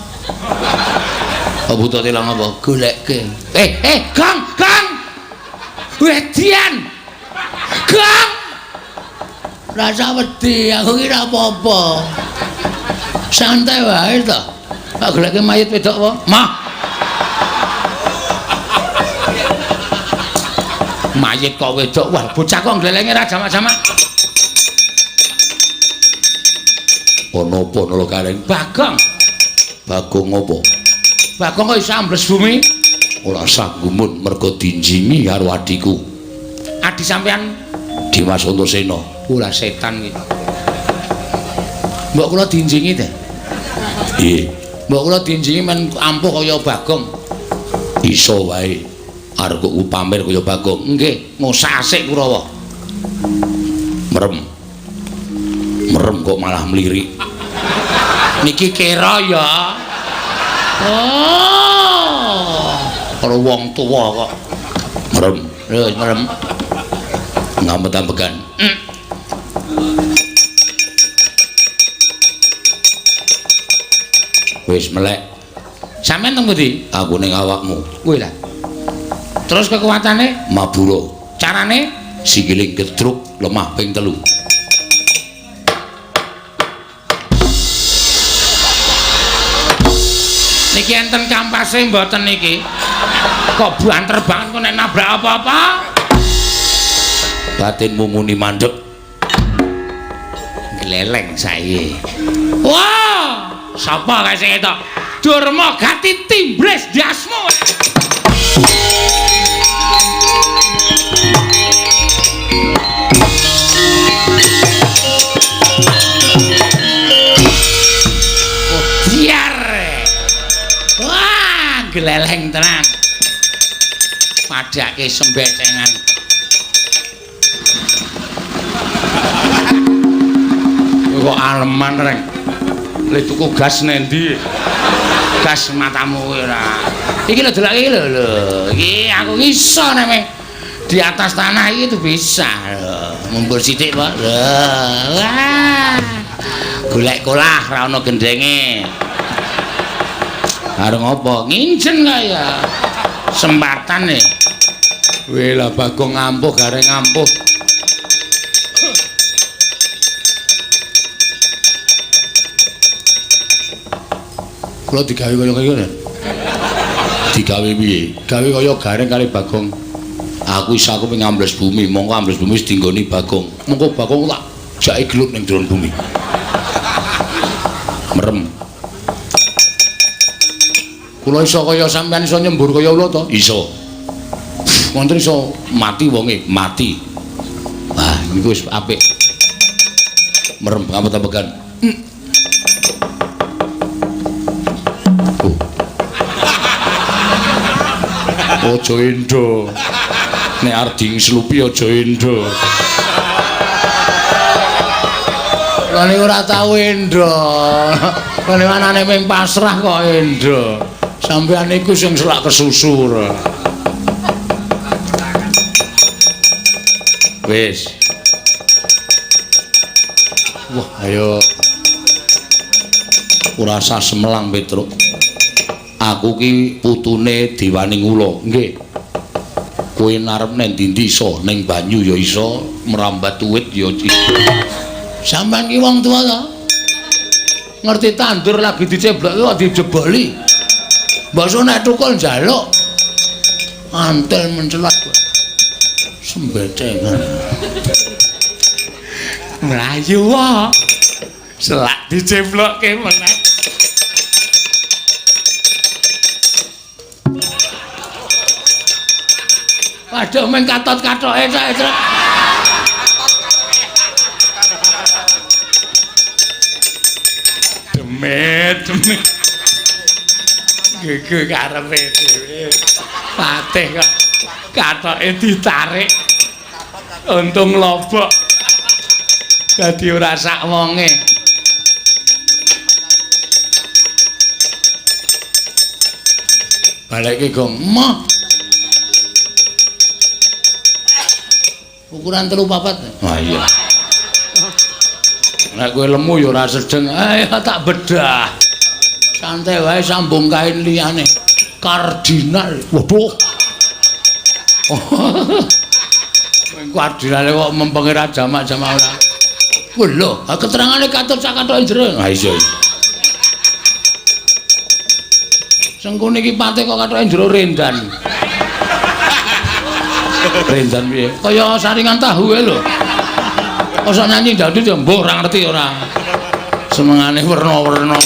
Oh, butuh tela ngapa? Goleke. Gang, Gang. Wedian. Gang. Rasa wedi, aku ki ora apa-apa. Santai wae to. Pak goleke mayit wedok apa? Mah. Mayit kok wedok. Wah, bocah kok nglelenge ra jamak-jamak. Ana apa nala kaleng? Bagong. Bagong apa? Bagong kok iso ambles bumi? Ora usah gumun mergo dinjingi karo adhiku. Adhi sampean Dimas Antasena. Ora setan iki. Mbok kula dinjingi ta? Nggih. Mbok kula dinjingi men ampuh kaya Bagong. Iso wae. Arep kok pamer kaya Bagong. Nggih, ngosak asik Kurawa. Merem. Merem kok malah mlirik. Niki kira ya. Oh. Karo wong tuwa kok. Merem. Lho, merem. Ngampet-ambekan. Wis melek. Sampeyan teng pundi? Aku ning awakmu. Kuwi lah. Terus kekuatane? Mabura. Carane? Sikile gedruk lemah ping 3. Niki enten kampase mboten niki? Kok banter banget kok nek nabrak apa-apa? Batinmu muni mandek. Gleleng saiki. Wah, sapa kae sing etok? Durma gati timbres ndasmu. Wah, gleleng. Padhake sembecengan. Kok aleman reng. Le tuku gas nendi? Gas matamu kowe ora. Iki lho delok iki lho lho. Iki aku iso nek di atas tanah iki tuh bisa lho. Mumbul sithik, Pak. Lho. Wah. Golek kolah ra ono gendenge. Arep ngopo? Nginjen kaya. Sempatan e. Weh lah Bagong ngampuh gareng ngampuh. Kula digawe kaya kaya. Digawe piye? Gawe kaya gareng kali Bagong. Aku iso aku pengen ambles bumi, mongko ambles bumi wis dinggoni Bagong. Mongko Bagong tak jake gelut ning jero bumi. Merem. Kula iso kaya sampean iso nyembur kaya ula to? Iso. Wonten iso mati wonge, mati. Wah, niku wis apik. Merem ngapet-apekan. Aja endo. Nek arep dingslupi aja endo. Lha niku ora tau endo. Lha niku anane mung pasrah kok endo. Sampeyan niku sing selak kesusu ora. Wis. Wah, ayo. Ora usah semelang, Petruk. Aku ki putune Dewaning Ula. Nggih. Kowe narep nang ndi-ndi iso, ning banyu ya iso, merambat uwit ya iso. Sampeyan ki wong tuwa to? Ngerti tandur lagi dicebloki kok dijeboli. Mbok nek tukul njaluk. Antel mencelat. Sembecengan. Mlayu wae. Selak diceblokke meneh. Waduh meng katot-katoke sak truk. Demit, demit. Gege karepe dhewe. Patih kok katoke ditarik. Untung lobok. Dadi ora sak wonge. Balekke gong. Moh. Ukuran 3 4. Wah iya. Nek kowe lemu ya ora sedeng. Ayo tak bedah. Santai wae sambung kain liyane. Kardinal. Waduh. Kardinale kok mempenge ra jamak-jamak ora. Wah lho, keterangane katut sak kathoke jero. Ha iya. Sengkune iki pate kok kathoke jero rendan. Rendan piye? Kaya saringan tahu e lho. Mosok nyanyi dangdut ya mbuh ora ngerti ora. Senengane werna-werna.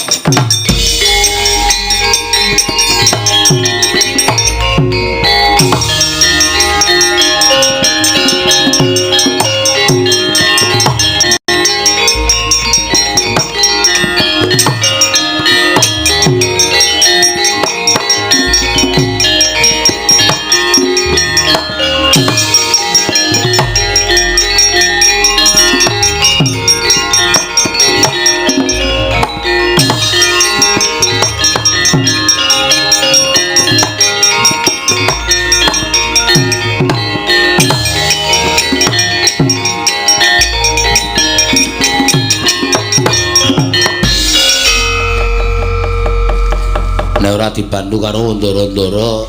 Dibantu karo ndara-ndara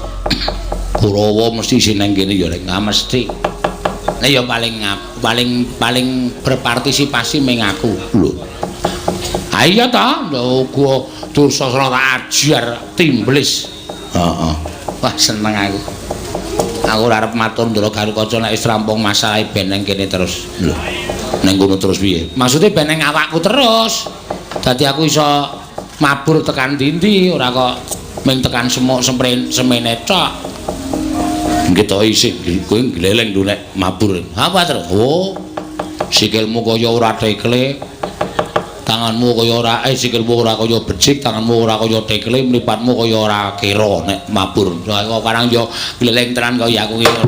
Kurawa mesti isih nang kene ya rek mesti. Nek ya paling paling paling berpartisipasi ming aku lho. Ha iya ta, uga Dursasana tak ajar timblis. Heeh. Wah seneng aku. Aku ora arep matur ndara Garukaca nek wis rampung masalahe ben nang kene terus. Lho. Nang kono terus piye? Maksude ben nang awakku terus. Dadi aku iso mabur tekan ndi-ndi ora kok ming tekan semuk semene tok. Nggih to isih kowe gleleng lho nek mabur. Apa terus? Oh. Sikilmu kaya ora tekle. Tanganmu kaya ora sikilmu ora kaya becik, tanganmu ora kaya tekle, mripatmu kaya ora kira nek mabur. Kok karang yo gleleng tenan kaya aku iki.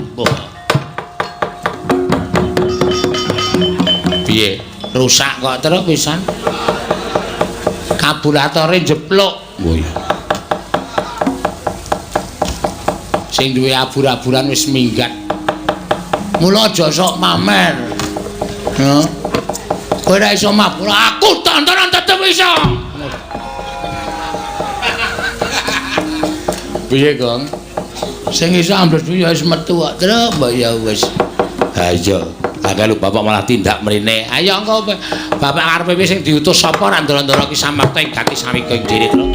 Piye? Rusak kok terus pisan. Karburatore jeplok. Oh iya. Sing duwe abur-aburan wis minggat. Mula aja sok pamer. Heeh. Kowe ora iso mabur, aku tontonan tetep iso. Piye, Gong? Sing iso ambles ya wis metu kok, Truk, mbok ya wis. Ha iya, akeh lho bapak malah tindak mrene. Ayo engko bapak karepe sing diutus sapa ora ndara-ndara ki samarta ing gati sawika ing dhewe, Truk.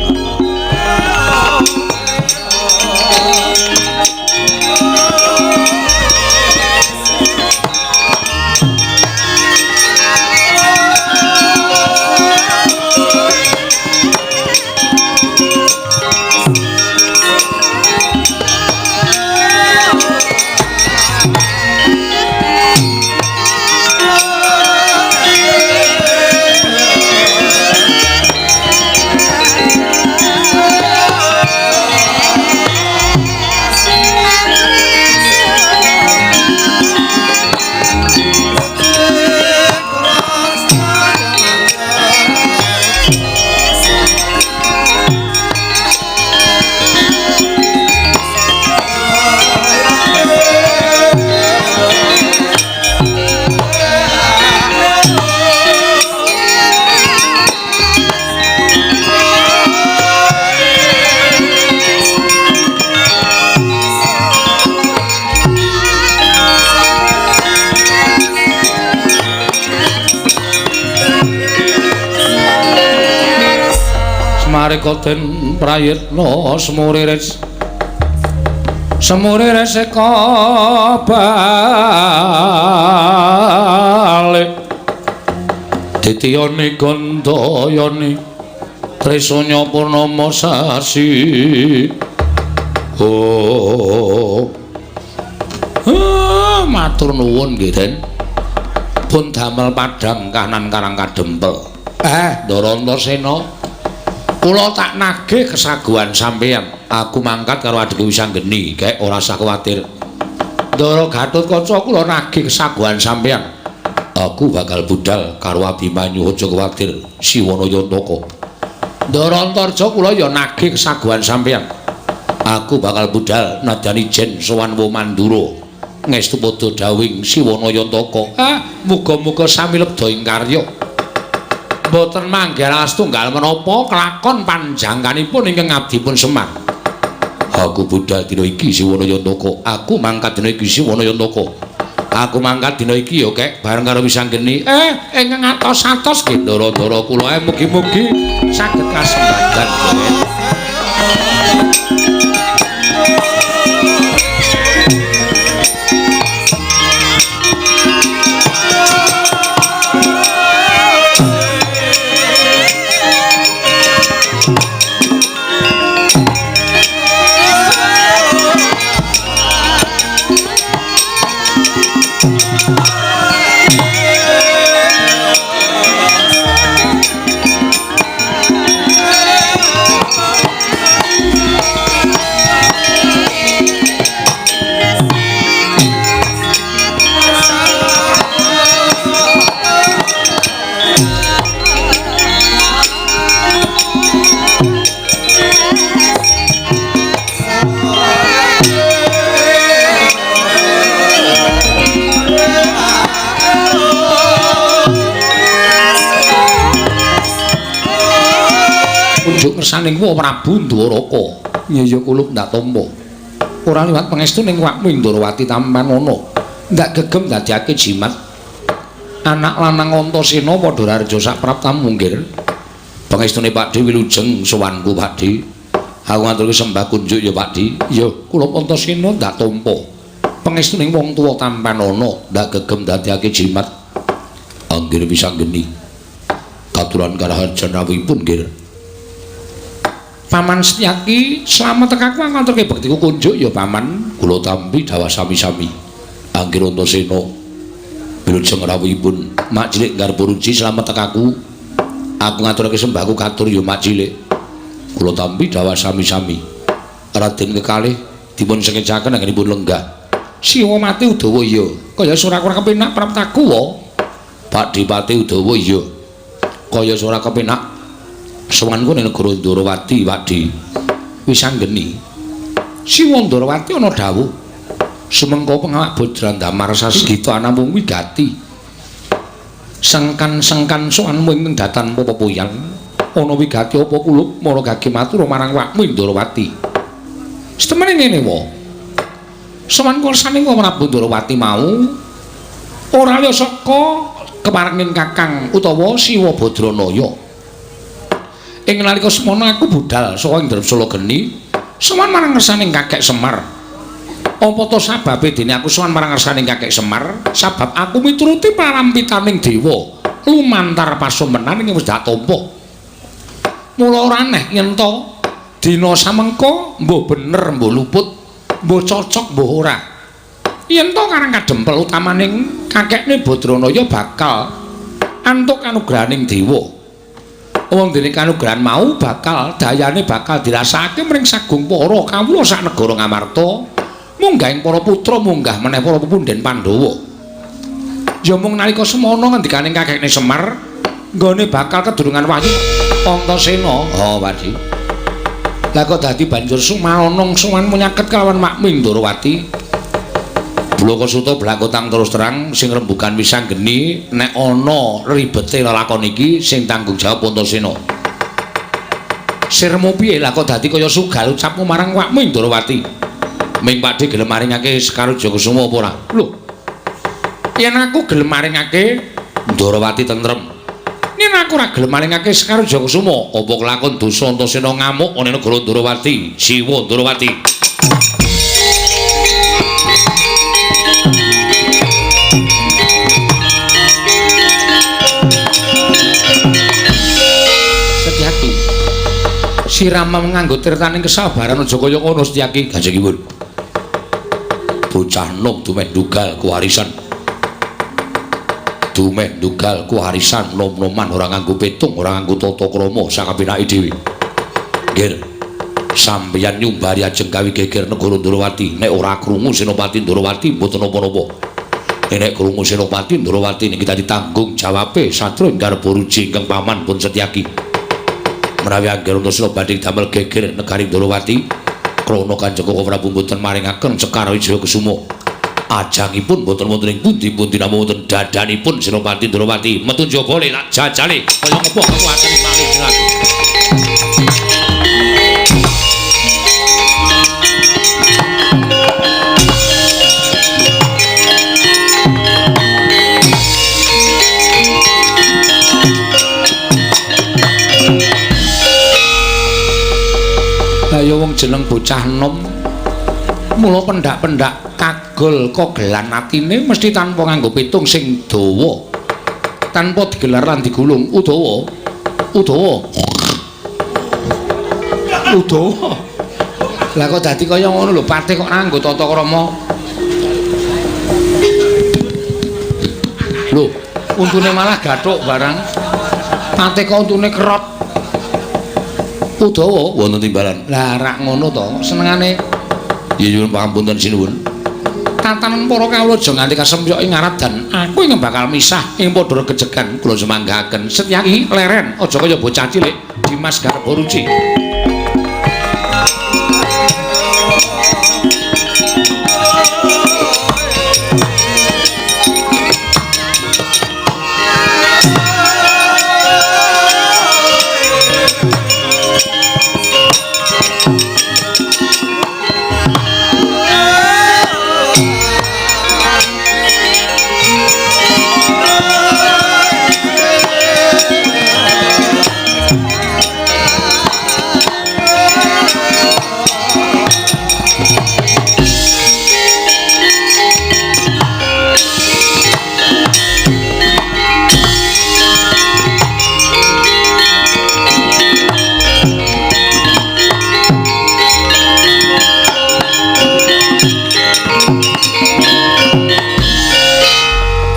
Smarika den prayitna semuriris semuriris eka balik ditiyani gandayani trisanya purnama sasi. Oh, matur nuwun nggih Den, pun damel padhang kahanan Karang Kadempel. Ndara Antasena, kula tak nagih kesaguhan sampeyan. Aku mangkat karo adhiku Wisanggeni, gek ora usah kuwatir. Ndara Gatotkaca kula nagih kesaguhan sampeyan. Aku bakal budal karo Abimanyu, aja kuwatir. Siwana Yantaka. Ndara Antarja kula ya nagih kesaguhan sampeyan. Aku bakal budal nadyan ijen sowan Mandura. Ngestu padha dawing Siwana Yantaka. Muga-muga sami lebda ing karya. Mboten manggih astunggal menapa kelakon panjangkanipun ingkang abdipun Semar. Aku budal dina iki Siwana Yantaka. Aku mangkat dina iki Siwana Yantaka. Aku mangkat dina iki ya kek bareng karo Wisanggeni. Ingkang atos-atos nggih ndara-ndara kula mugi-mugi saged kasembadan. Ngersaning wa Prabu Ndwaraka. Iya kulup ndak tampa. Ora liwat pangestu ning awakmu ing Ndorowati tampanana. Ndak gegem dadekake jimat. Anak lanang Antasena padha rareja sak praptamu nggir. Pangestune Pakdhe wilujeng sowanku Pakdhe. Aku ngaturke sembah kunjuk ya Pakdhe. Ya kulup Antasena ndak tampa. Pangestune wong tuwa tampanana ndak gegem dadekake jimat. Anggir Wisanggeni. Katuran karaharjan rawuhipun nggir. Paman Setyaki, slamet tekaku ngaturke bektiku kunjuk ya Paman. Kula tampi dhawah sami-sami. Anggir Antasena wilujeng rawuhipun Mak Cilik Garba Ruci slamet tekaku. Aku ngaturake sembahku katur ya mak cilik. Kula tampi dhawah sami-sami. Raden kekalih dipun sengejaken anggenipun lenggah. Siwa mati Udawa iya. Kaya ora kurang kepenak praptaku wa. Pak Dipati Udawa iya. Kaya ora kepenak sowanku ning negara Ndorowati, Pakdi. Wis anggeni. Siwa Ndorowati ana dawuh. Sumengko pengawak Badrandamar sasgita anamung wigati. Sengkan-sengkan sowanmu ing datan pepoyan. Ana wigati apa kulup mara gage matur marang wakmu Ndorowati. Setemene ngene wa. Sowan kersaning Prabu Ndorowati mau ora liya saka keparenging Kakang utawa Siwa Badranaya. Ing nalika semono aku budal saka ing Dremsala Geni, sowan marang ngersaning Kakek Semar. Apa to sababe dene aku sowan marang ngersaning Kakek Semar? Sabab aku mituruti parampitaning dewa lumantar pasumenan ing wis dak tampa. Mula ora aneh yen to dina samengko mbuh bener mbuh luput, mbuh cocok mbuh ora. Yen to karang kadempel utamaning kakekne Badranaya bakal antuk kanugrahaning dewa. Wong dene kanugrahan mau bakal dayane bakal dirasakake mring sagung para kawula sak negara Ngamarta, munggah ing para putra munggah meneh para pepundhen Pandhawa. Ya mung nalika semono ngendikaning kakekne Semar, nggone bakal kedurungan wahyu Antasena. Oh, Pakdi. Lah kok dadi banjur sumanong sowan munyaket kelawan makmu Ndorowati. Blaka Suta blakotang terus terang sing rembugan wis anggeni nek ana ribete lelakon iki sing tanggung jawab Antasena. Sirmu piye lah kok dadi kaya sugal ucapmu marang wakmu Ndorowati? Ming Pakdi gelem maringake Sekar Wijaya Kusuma apa ora? Lho. Yen aku gelem maringake Ndorowati tentrem. Yen aku ora gelem maringake Sekar Wijaya Kusuma, apa kelakon dosa Antasena ngamuk ana negara Ndorowati, Siwa Ndorowati. Setyaki. Sirama nganggo tirtaning kesabaran aja kaya ngono Setyaki. Kanjengipun. Bocah nom dumeh ndugal kuwarisan. Dumeh ndugal kuwarisan nom-noman ora nganggo petung, ora nganggo tata krama sakapenake dhewe. Nggih. Sampeyan nyumbari ajeng gawe geger negara Ndorowati. Nek ora krungu Senopati Ndorowati mboten napa-napa. Nek krungu Senopati Ndorowati niki dadi tanggung jawabe satru ing garba ruji ingkang paman pun Setyaki. Menawi angger Antasena badhe damel geger negari Ndorowati, krana Kanjeng Koko Prabu mboten maringaken Sekar Wijaya Kusuma. Ajangipun mboten wonten ing pundi-pundi namung wonten dadanipun Senopati Ndorowati. Metu njaba le tak jajale kaya ngapa kekuatane malih lagi. Kaya wong jeneng bocah nom mula pendak-pendak kagol kogelan atine mesti tanpa nganggo pitung sing dawa, tanpa digelar lan digulung. Udawa, Udawa, Udawa. Lah kok dadi kaya ngono lho, patih kok nganggo tata krama. Lho, untune malah gathuk barang. Patih kok untune kerot. Udawa wonten timbalan. Lah rak ngono to, senengane. Ya nyuwun pangapunten sinuwun. Tatanan para kawula aja nganti kasempyok ing arat dan aku ing bakal misah ing padha regejegan kula semanggaken. Setyaki leren aja kaya bocah cilik Dimas Garba Ruci.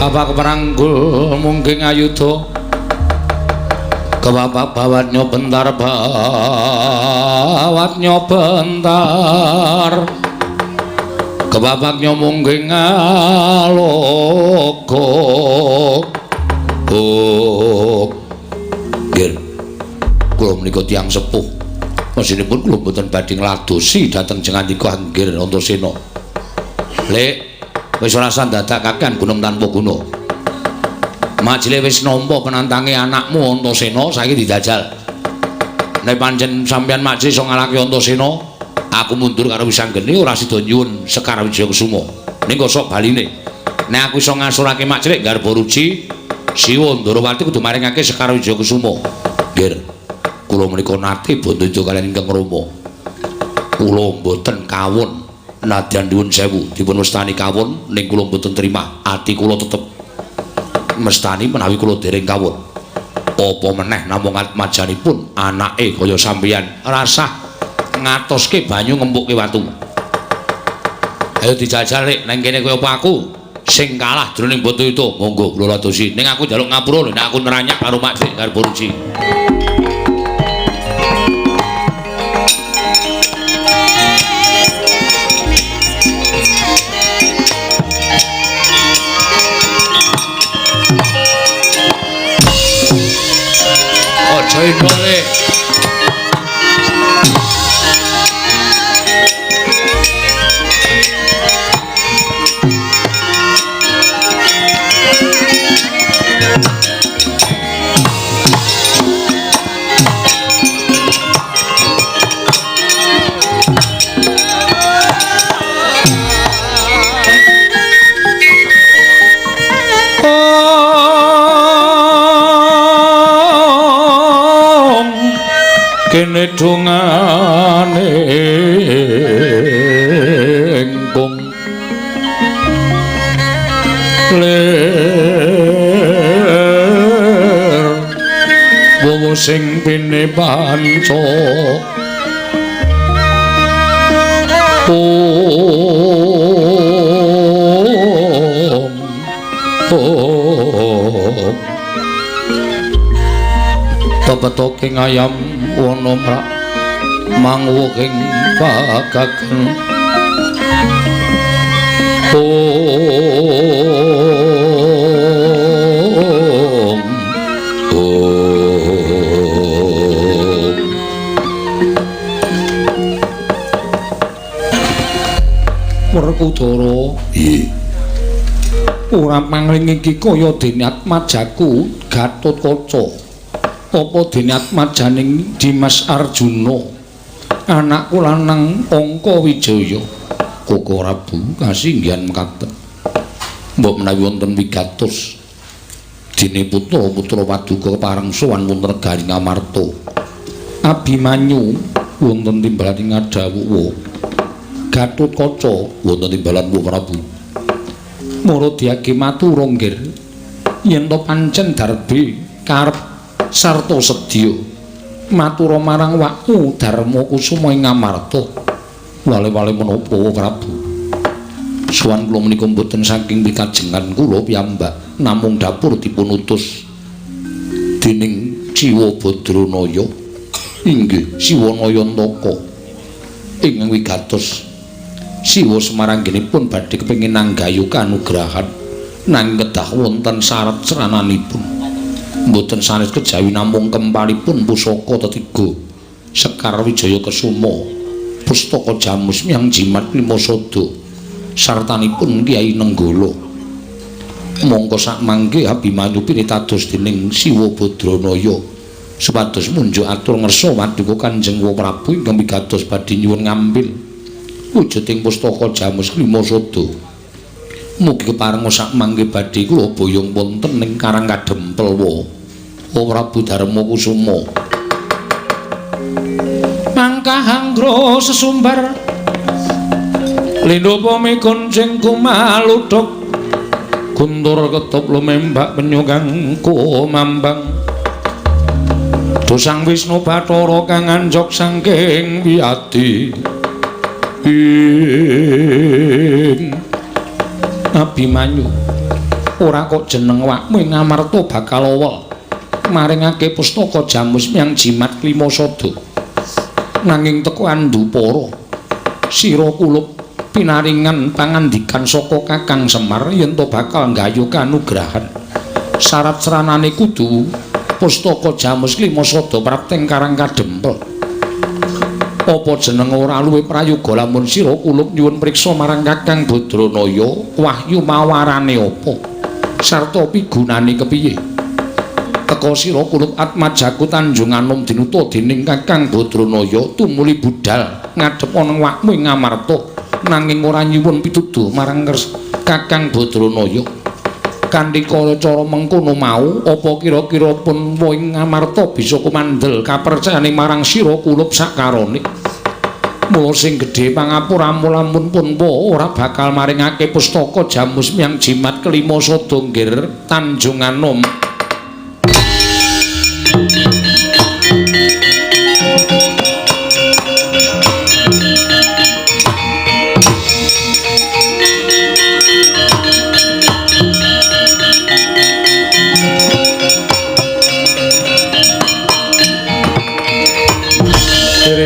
Bapak keperanggul mungking ayuda Kebapak bawatnya bentar, bawatnya bentar. Kebabaknya mungkin ngaloko. Oh. Nggih. Kula menika tiyang sepuh. Mesinipun kula mboten badhe ngladosi dhateng Jengandika Anggir Antasena. Lek, wis ora usah dadak kakean gunem tanpa guna. Majile wis nampa penantange anakmu Antasena, saiki dijajal. Nek pancen sampeyan Makjile iso ngalahke Antasena, aku mundur karo Wisanggeni ora sida nyuwun Sekar Wijaya Kusuma. Ning kosok baline. Nek aku iso ngasurake Makjile garba ruji, Siwa Ndarawati kudu maringake Sekar Wijaya Kusuma. Nggih. Kula menika nate bandha kaliyan ingkang Rama. Kula mboten kawon nadyan nyuwun sewu dipun wastani kawon ning kula mboten terima. Ati kula tetep mestani menawi kula dereng kawon. Apa meneh namung atmajanipun anake kaya sampeyan rasah ngatoske banyu ngempukke watu. Ayo dijajal rek nang kene kowe apa aku sing kalah jroning Bantayuda. Monggo kula ladosi. Ning aku njaluk ngapura lho nek aku neranyak karo Makjile garba ruji. Aja indole. Kene dongane engkung lir wowo sing pine panca om om pepetoking ayam wana mrak manguwuking pagagen om om Werkudara nggih ora pangling iki kaya dene atmajaku Gatotkaca. Apa dene atmajaning Dimas Arjuna anakku lanang Angka Wijaya. Koko Prabu kasinggihan mekaten. Mbok menawi wonten wigatos dene putra-putra paduka kepareng sowan wonten negari Ngamarta. Abimanyu wonten timbalan ing Ngadawuwa. Gatotkaca wonten timbalan Wa Prabu. Mara diage matur nggir yen to pancen darbe karep sarta sedya matura marang wakmu Darma Kusuma ing Ngamarta. Wale-wale menapa Prabu? Sowan kula menika mboten saking pikajengan kula piyambak, namung dapur dipun utus dening Siwa Badranaya. Inggih Siwa Nayantaka ingkang wigatos. Siwa Semaranggenipun badhe kepengin nanggayu kanugrahan nanging kedah wonten syarat srananipun. Mboten sanes kejawi namung kempalipun pusaka tetiga Sekar Wijaya Kesuma, pustaka Jamus Miang Jimat Lima Sada sartanipun Kyai Nenggala. Mongko sakmangke Abimanyu pinitados dening Siwa Badranaya supados munjuk atur ngersa paduka Kanjeng Prabu ingkang wigatos badhe nyuwun ngambil wujuding pustaka Jamus Lima Sada. Mugi keparenga sakmangke badhe kula boyong wonten ing Karang Kadempel wa Prabu Darma Kusuma. Mangkah anggra sesumbar lindha pami kuncing kumaludhuk guntur ketop lumembak penyu kang kumambang dosang Wisnu Bathara kang anjog saking wiyadi ing Abimanyu ora kok jeneng wakmu ing Ngamarta bakal owel. Maringake pustaka Jamus Miang Jimat Klima Sada. Nanging teko andupara sira kulup pinaringan pangandikan saka Kakang Semar yen to bakal nggayuh kanugrahan. Syarat sranane kudu pustaka Jamus Klima Sada prapteng Karang Kadempel. Apa jeneng ora luwih prayoga lamun sira kulup nyuwun priksa marang Kakang Badranaya wahyu mawarane apa sarta pigunane kepiye. Teka sira kulup atmajaku Tanjung Anom dinuta dening Kakang Badranaya tumuli budhal ngadhep ana wakmu ing Ngamarta nanging ora nyuwun pituduh marang Kakang Badranaya. Kanthi cara mengkono mau apa kira-kira pun ing Ngamarta bisa kumandel kapercayane marang sira kulup sakarone. Mula sing gedhe pangapuramu lamun pun ora bakal maringake pustaka Jamus Miang Jimat Kelima Sada nggir Tanjung Anom.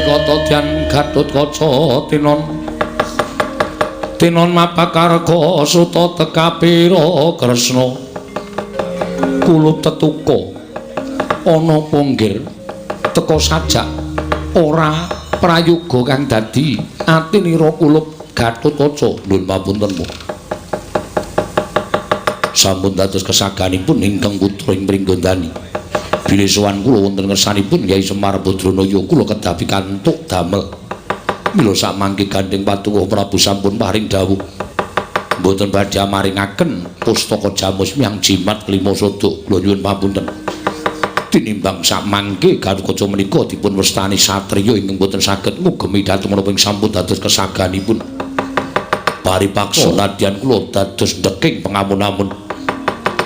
Kata Gatotkaca tinon tinon mapakarga suta tekapira Kresna kulup tetuka ana ponggir teka sajak ora prayoga kang dadi atinira kulup Gatotkaca. Nuwun pamunten mu sampun dados kesaganipun ingkang putra ing Pringgondani. Bilih sowan kula wonten ngersanipun Kyai Semar Badranaya kula kedah pikantuk damel. Mila samangke gandheng Paduka Prabu sampun paring dawuh mboten badhe maringaken pustaka Jamus Miang Jimat Klima Sada. Kula nyuwun pamunten. Tinimbang samangke Gatotkaca menika dipun wastani satriya ingkang boten saged ngugemi dhateng menapa ing sampun dados kesaganipun. Paripaksa nadyan kula dados ndeking pengamun-amun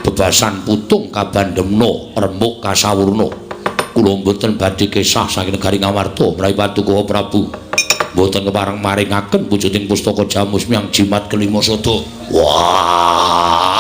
bebasan putung kabandemna remuk kasawurna. Kula mboten badhe kesah saking negari Ngamarta menawi Paduka Prabu mboten kepareng maringaken wujuding pustaka Jamus Miang Jimat Kelima Sada. Wah.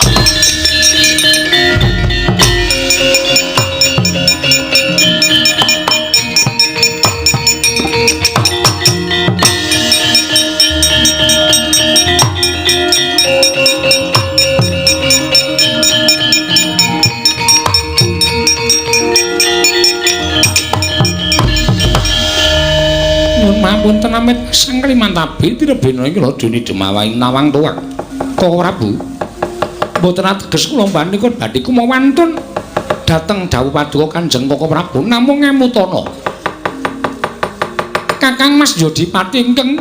Mapunten amit sang Kalimantabi tirebena iki lho dene demawaing Nawang Tuwak. Koko Prabu mboten ateges kula mbanika badhe kumawantun dhateng dawuh paduka Kanjeng Koko Prabu namung ngemutana. Kakang Mas Yodipati ingkang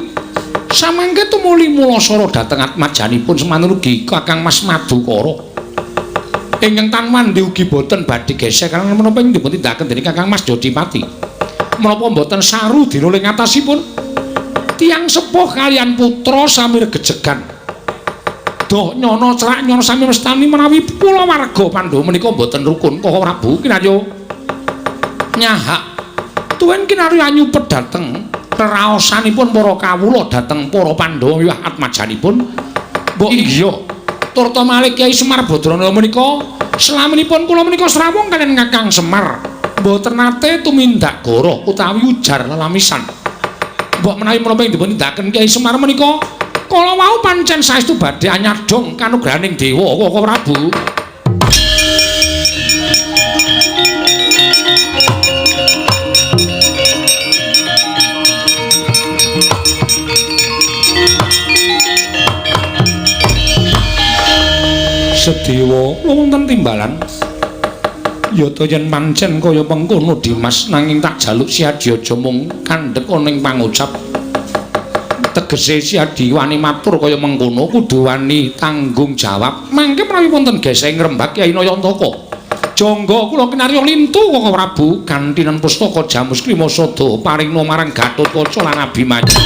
samangke tumuli mulasara dhateng atmajanipun semanten ugi Kakang Mas Madukara. Ingkang tanwandi ugi boten badhe gesek karena menapa ing dipun tindakaken dening Kakang Mas Yodipati. Menapa mboten saru dina ing atasipun tiyang sepuh kalian putra sami regejegan doh nyono cerak nyono sami mestani menawi kulawarga Pandhawa menika mboten rukun. Koko Prabu kinarya nyahak tuwin kinarya nyupet dhateng reraosanipun para kawula dhateng para Pandhawa wiwah atmajanipun. Mbok iya turta malih Kyai Semar Badranaya menika selaminipun kula menika srawung kalian Kakang Semar mboten nate tumindak goroh utawi ujar lelamisan. Mbok menawi menapa ing dipun tindakaken Kyai Semar menika kala wau pancen saestu badhe anyadong kanugrahaning dewa Koko Prabu. Sedewa wonten timbalan yata yen pancen kaya mengkono Dimas nanging tak jaluk Siadi aja mung kandhek ana ing pangucap. Tegese Siadi wani matur kaya mengkono kudu wani tanggung jawab. Mangke menawi wonten geseh ngrembak Kyai Nayantaka. Jangga kula kinarya lintu Koko Prabu gantinan pustaka Jamus Klima Sada paringna marang Gatotkaca lan Abimanyu.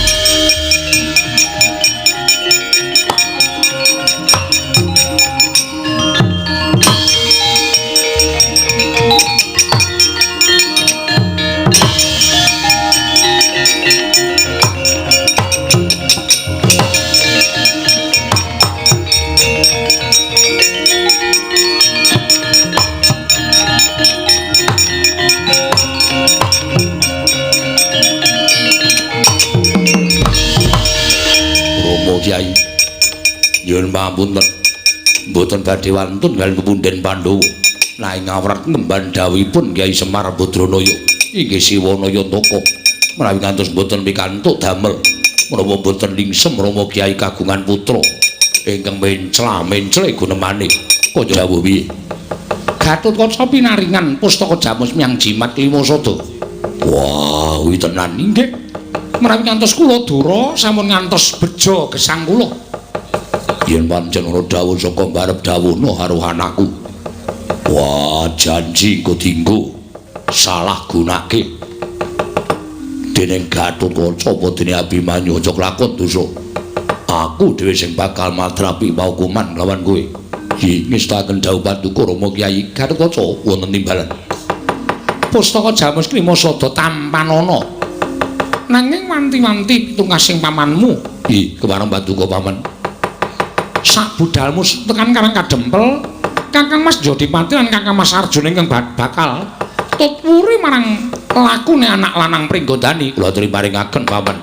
Nyuwun pangapunten. Mboten badhe wantun kaliyan pepunden Pandhawa. Nanging awrat ngemban dawuhipun Kyai Semar Badranaya inggih Siwana Yantaka. Menawi ngantos mboten pikantuk damel menapa mboten lingsem Rama Kyai kagungan putra ingkang mencla-mencle gunemane. Kaya dawuh piye? Gatotkaca pinaringan pustaka Jamus Miang Jimat Lima Sada. Wah, kuwi tenan inggih. Menawi ngantos kula dura sampun ngantos bejo gesang kula. Yen pancen ana dawuh saka mbarep dawuhna karo anakku. Wah, janji engko dienggo salah gunake. Dening Gatotkaca apa dene Abimanyu aja kelakon dosa. Aku dhewe sing bakal madrapi paukuman lawan kowe. Hi, ngestakaken dawuh paduka Rama Kyai Gatotkaca wonten timbalan. Pustaka Jamus Klima Sada tampanana. Nanging wanti-wanti pitungkasing pamanmu. Hi, kepareng paduka paman. Sak budalmu tekan Karang Kadempel, Kakang Mas Jodipati lan Kakang Mas Arjuna ingkang bakal tutwuri marang lakune anak lanang Pringgondani. Kula aturi paringaken paman.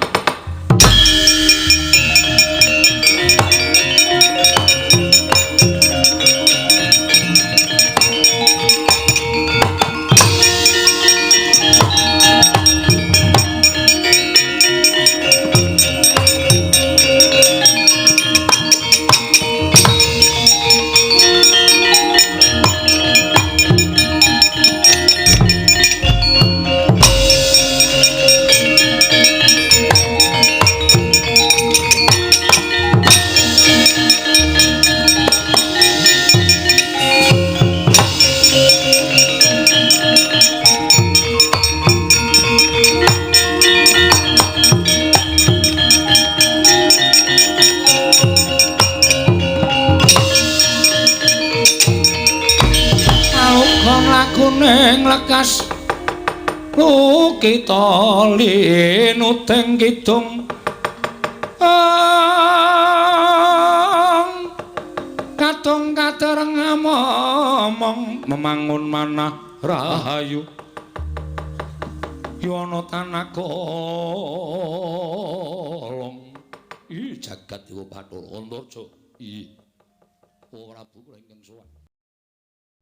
Lekas lukita linuteng kidung katung katereng momong memangun manah rahayu yono tanah kolong. Ih, jagat dewa Bathara Antarja. Ih, Prabu kula ingkang sowan.